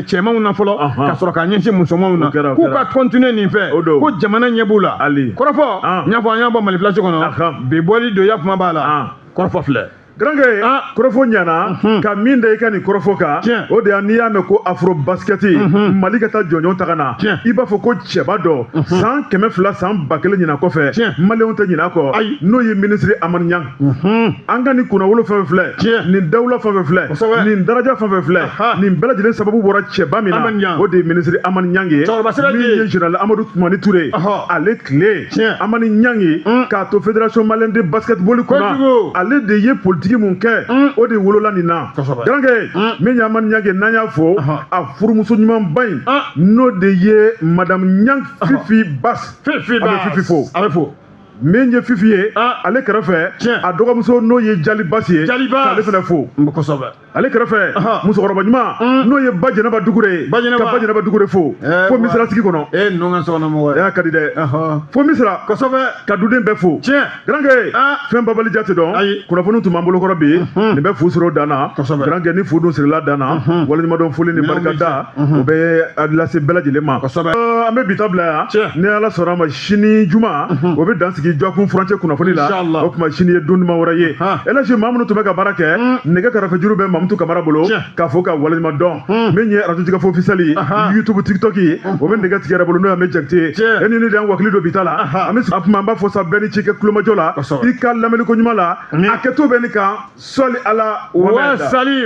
cɛmanw na fɔlɔ, ka sɔrɔ k'a ɲɛsin musomanw na, k'u ka continuer nin fɛ, ko jamana ɲɛ b'u la. Kɔrɔfɔ n y'a fɔ, an y'a bɔ Mali Flash kɔnɔ bi, bɔli don ya kuma b'a la, kɔrɔfɔ filɛ. Garankɛ, kɔrɔfɔ ɲana ka min da i ka nin kɔrɔfɔ kan, o de n'i y'a mɛn ko afro basket, Mali ka taa jɔnjɔn ta ka na, i b'a fɔ ko cɛba dɔ san 200 san 1000 ɲinan kɔfɛ, maliyɛnw tɛ ɲinɛ a kɔ, n'o ye minisiri Amani Ɲang. An ka nin kunnawolo fɛn fɛn filɛ, nin dawula fɛn fɛn filɛ, nin daraja fɛn fɛn filɛ, nin bɛɛ lajɛlen sababu bɔra cɛba min na, o de ye minisiri Amani Ɲang ye, min ye général Amadu Tumani Ture ale tile. Amani Ɲang ye k'a to fédération malienne de basketball kunna, ale de ye politique mun kɛ, o de wolola nin na. Garankɛ, min ye Amani Ɲang ye, n'an y'a fɔ a furumuso ɲumanba in, n'o de ye madame Ɲang Fifi Bas. Fifi Bas, an bɛ Fifi fo. A bɛ fo. Min ye Fifi ye, ale kɛrɛfɛ a dɔgɔmuso n'o ye Jali Bas ye, k'ale fana fo. Kosɛbɛ. Ale kɛrɛfɛ musokɔrɔba ɲuman n'o ye Ba Jɛnɛba Dugure ye, ka Ba Jɛnɛba Dugure fo fo Misira sigi kɔnɔ. E ninnu ka sokɔnɔmɔgɔ ye. E ka di dɛ. Fo Misira. Kosɛbɛ. Ka duden bɛɛ fo. Garankɛ, fɛn babali jate dɔn, kunnafoni tun b'an bolokɔrɔ bi, nin bɛ fu sɔrɔ dan na. Garankɛ, ni fu dun sirila dan na, waleɲumandɔn foli ni barikada o bɛ lase bɛɛ lajɛlen ma. An bɛ bi ta bila yan, ni Ala sɔnna a ma sini juma o bɛ dan sigi dɔgɔkun furancɛ kunnafoni la. O tuma sini ye don duman wɛrɛ ye. Elhaji, maa minnu tun bɛ ka baara kɛ, nɛgɛ kɛrɛfɛjuru bɛ Mamutu Kamara bolo, k'a fɔ ka waleɲuman dɔn. Min ye radio Jigafo officiel ye, YouTube, TikTok ye, o bɛ nɛgɛ tigi yɛrɛ bolo, n'o ye Ame Jakite ye. E ni ne de y'an wakili don bi ta la. An bɛ a kuma, an b'a fɔ sa, bɛɛ ni ci kɛ kulomajɔ la, i ka lamɛnni ko ɲuman la, a kɛto bɛ nin kan. Sɔli ala wa sali.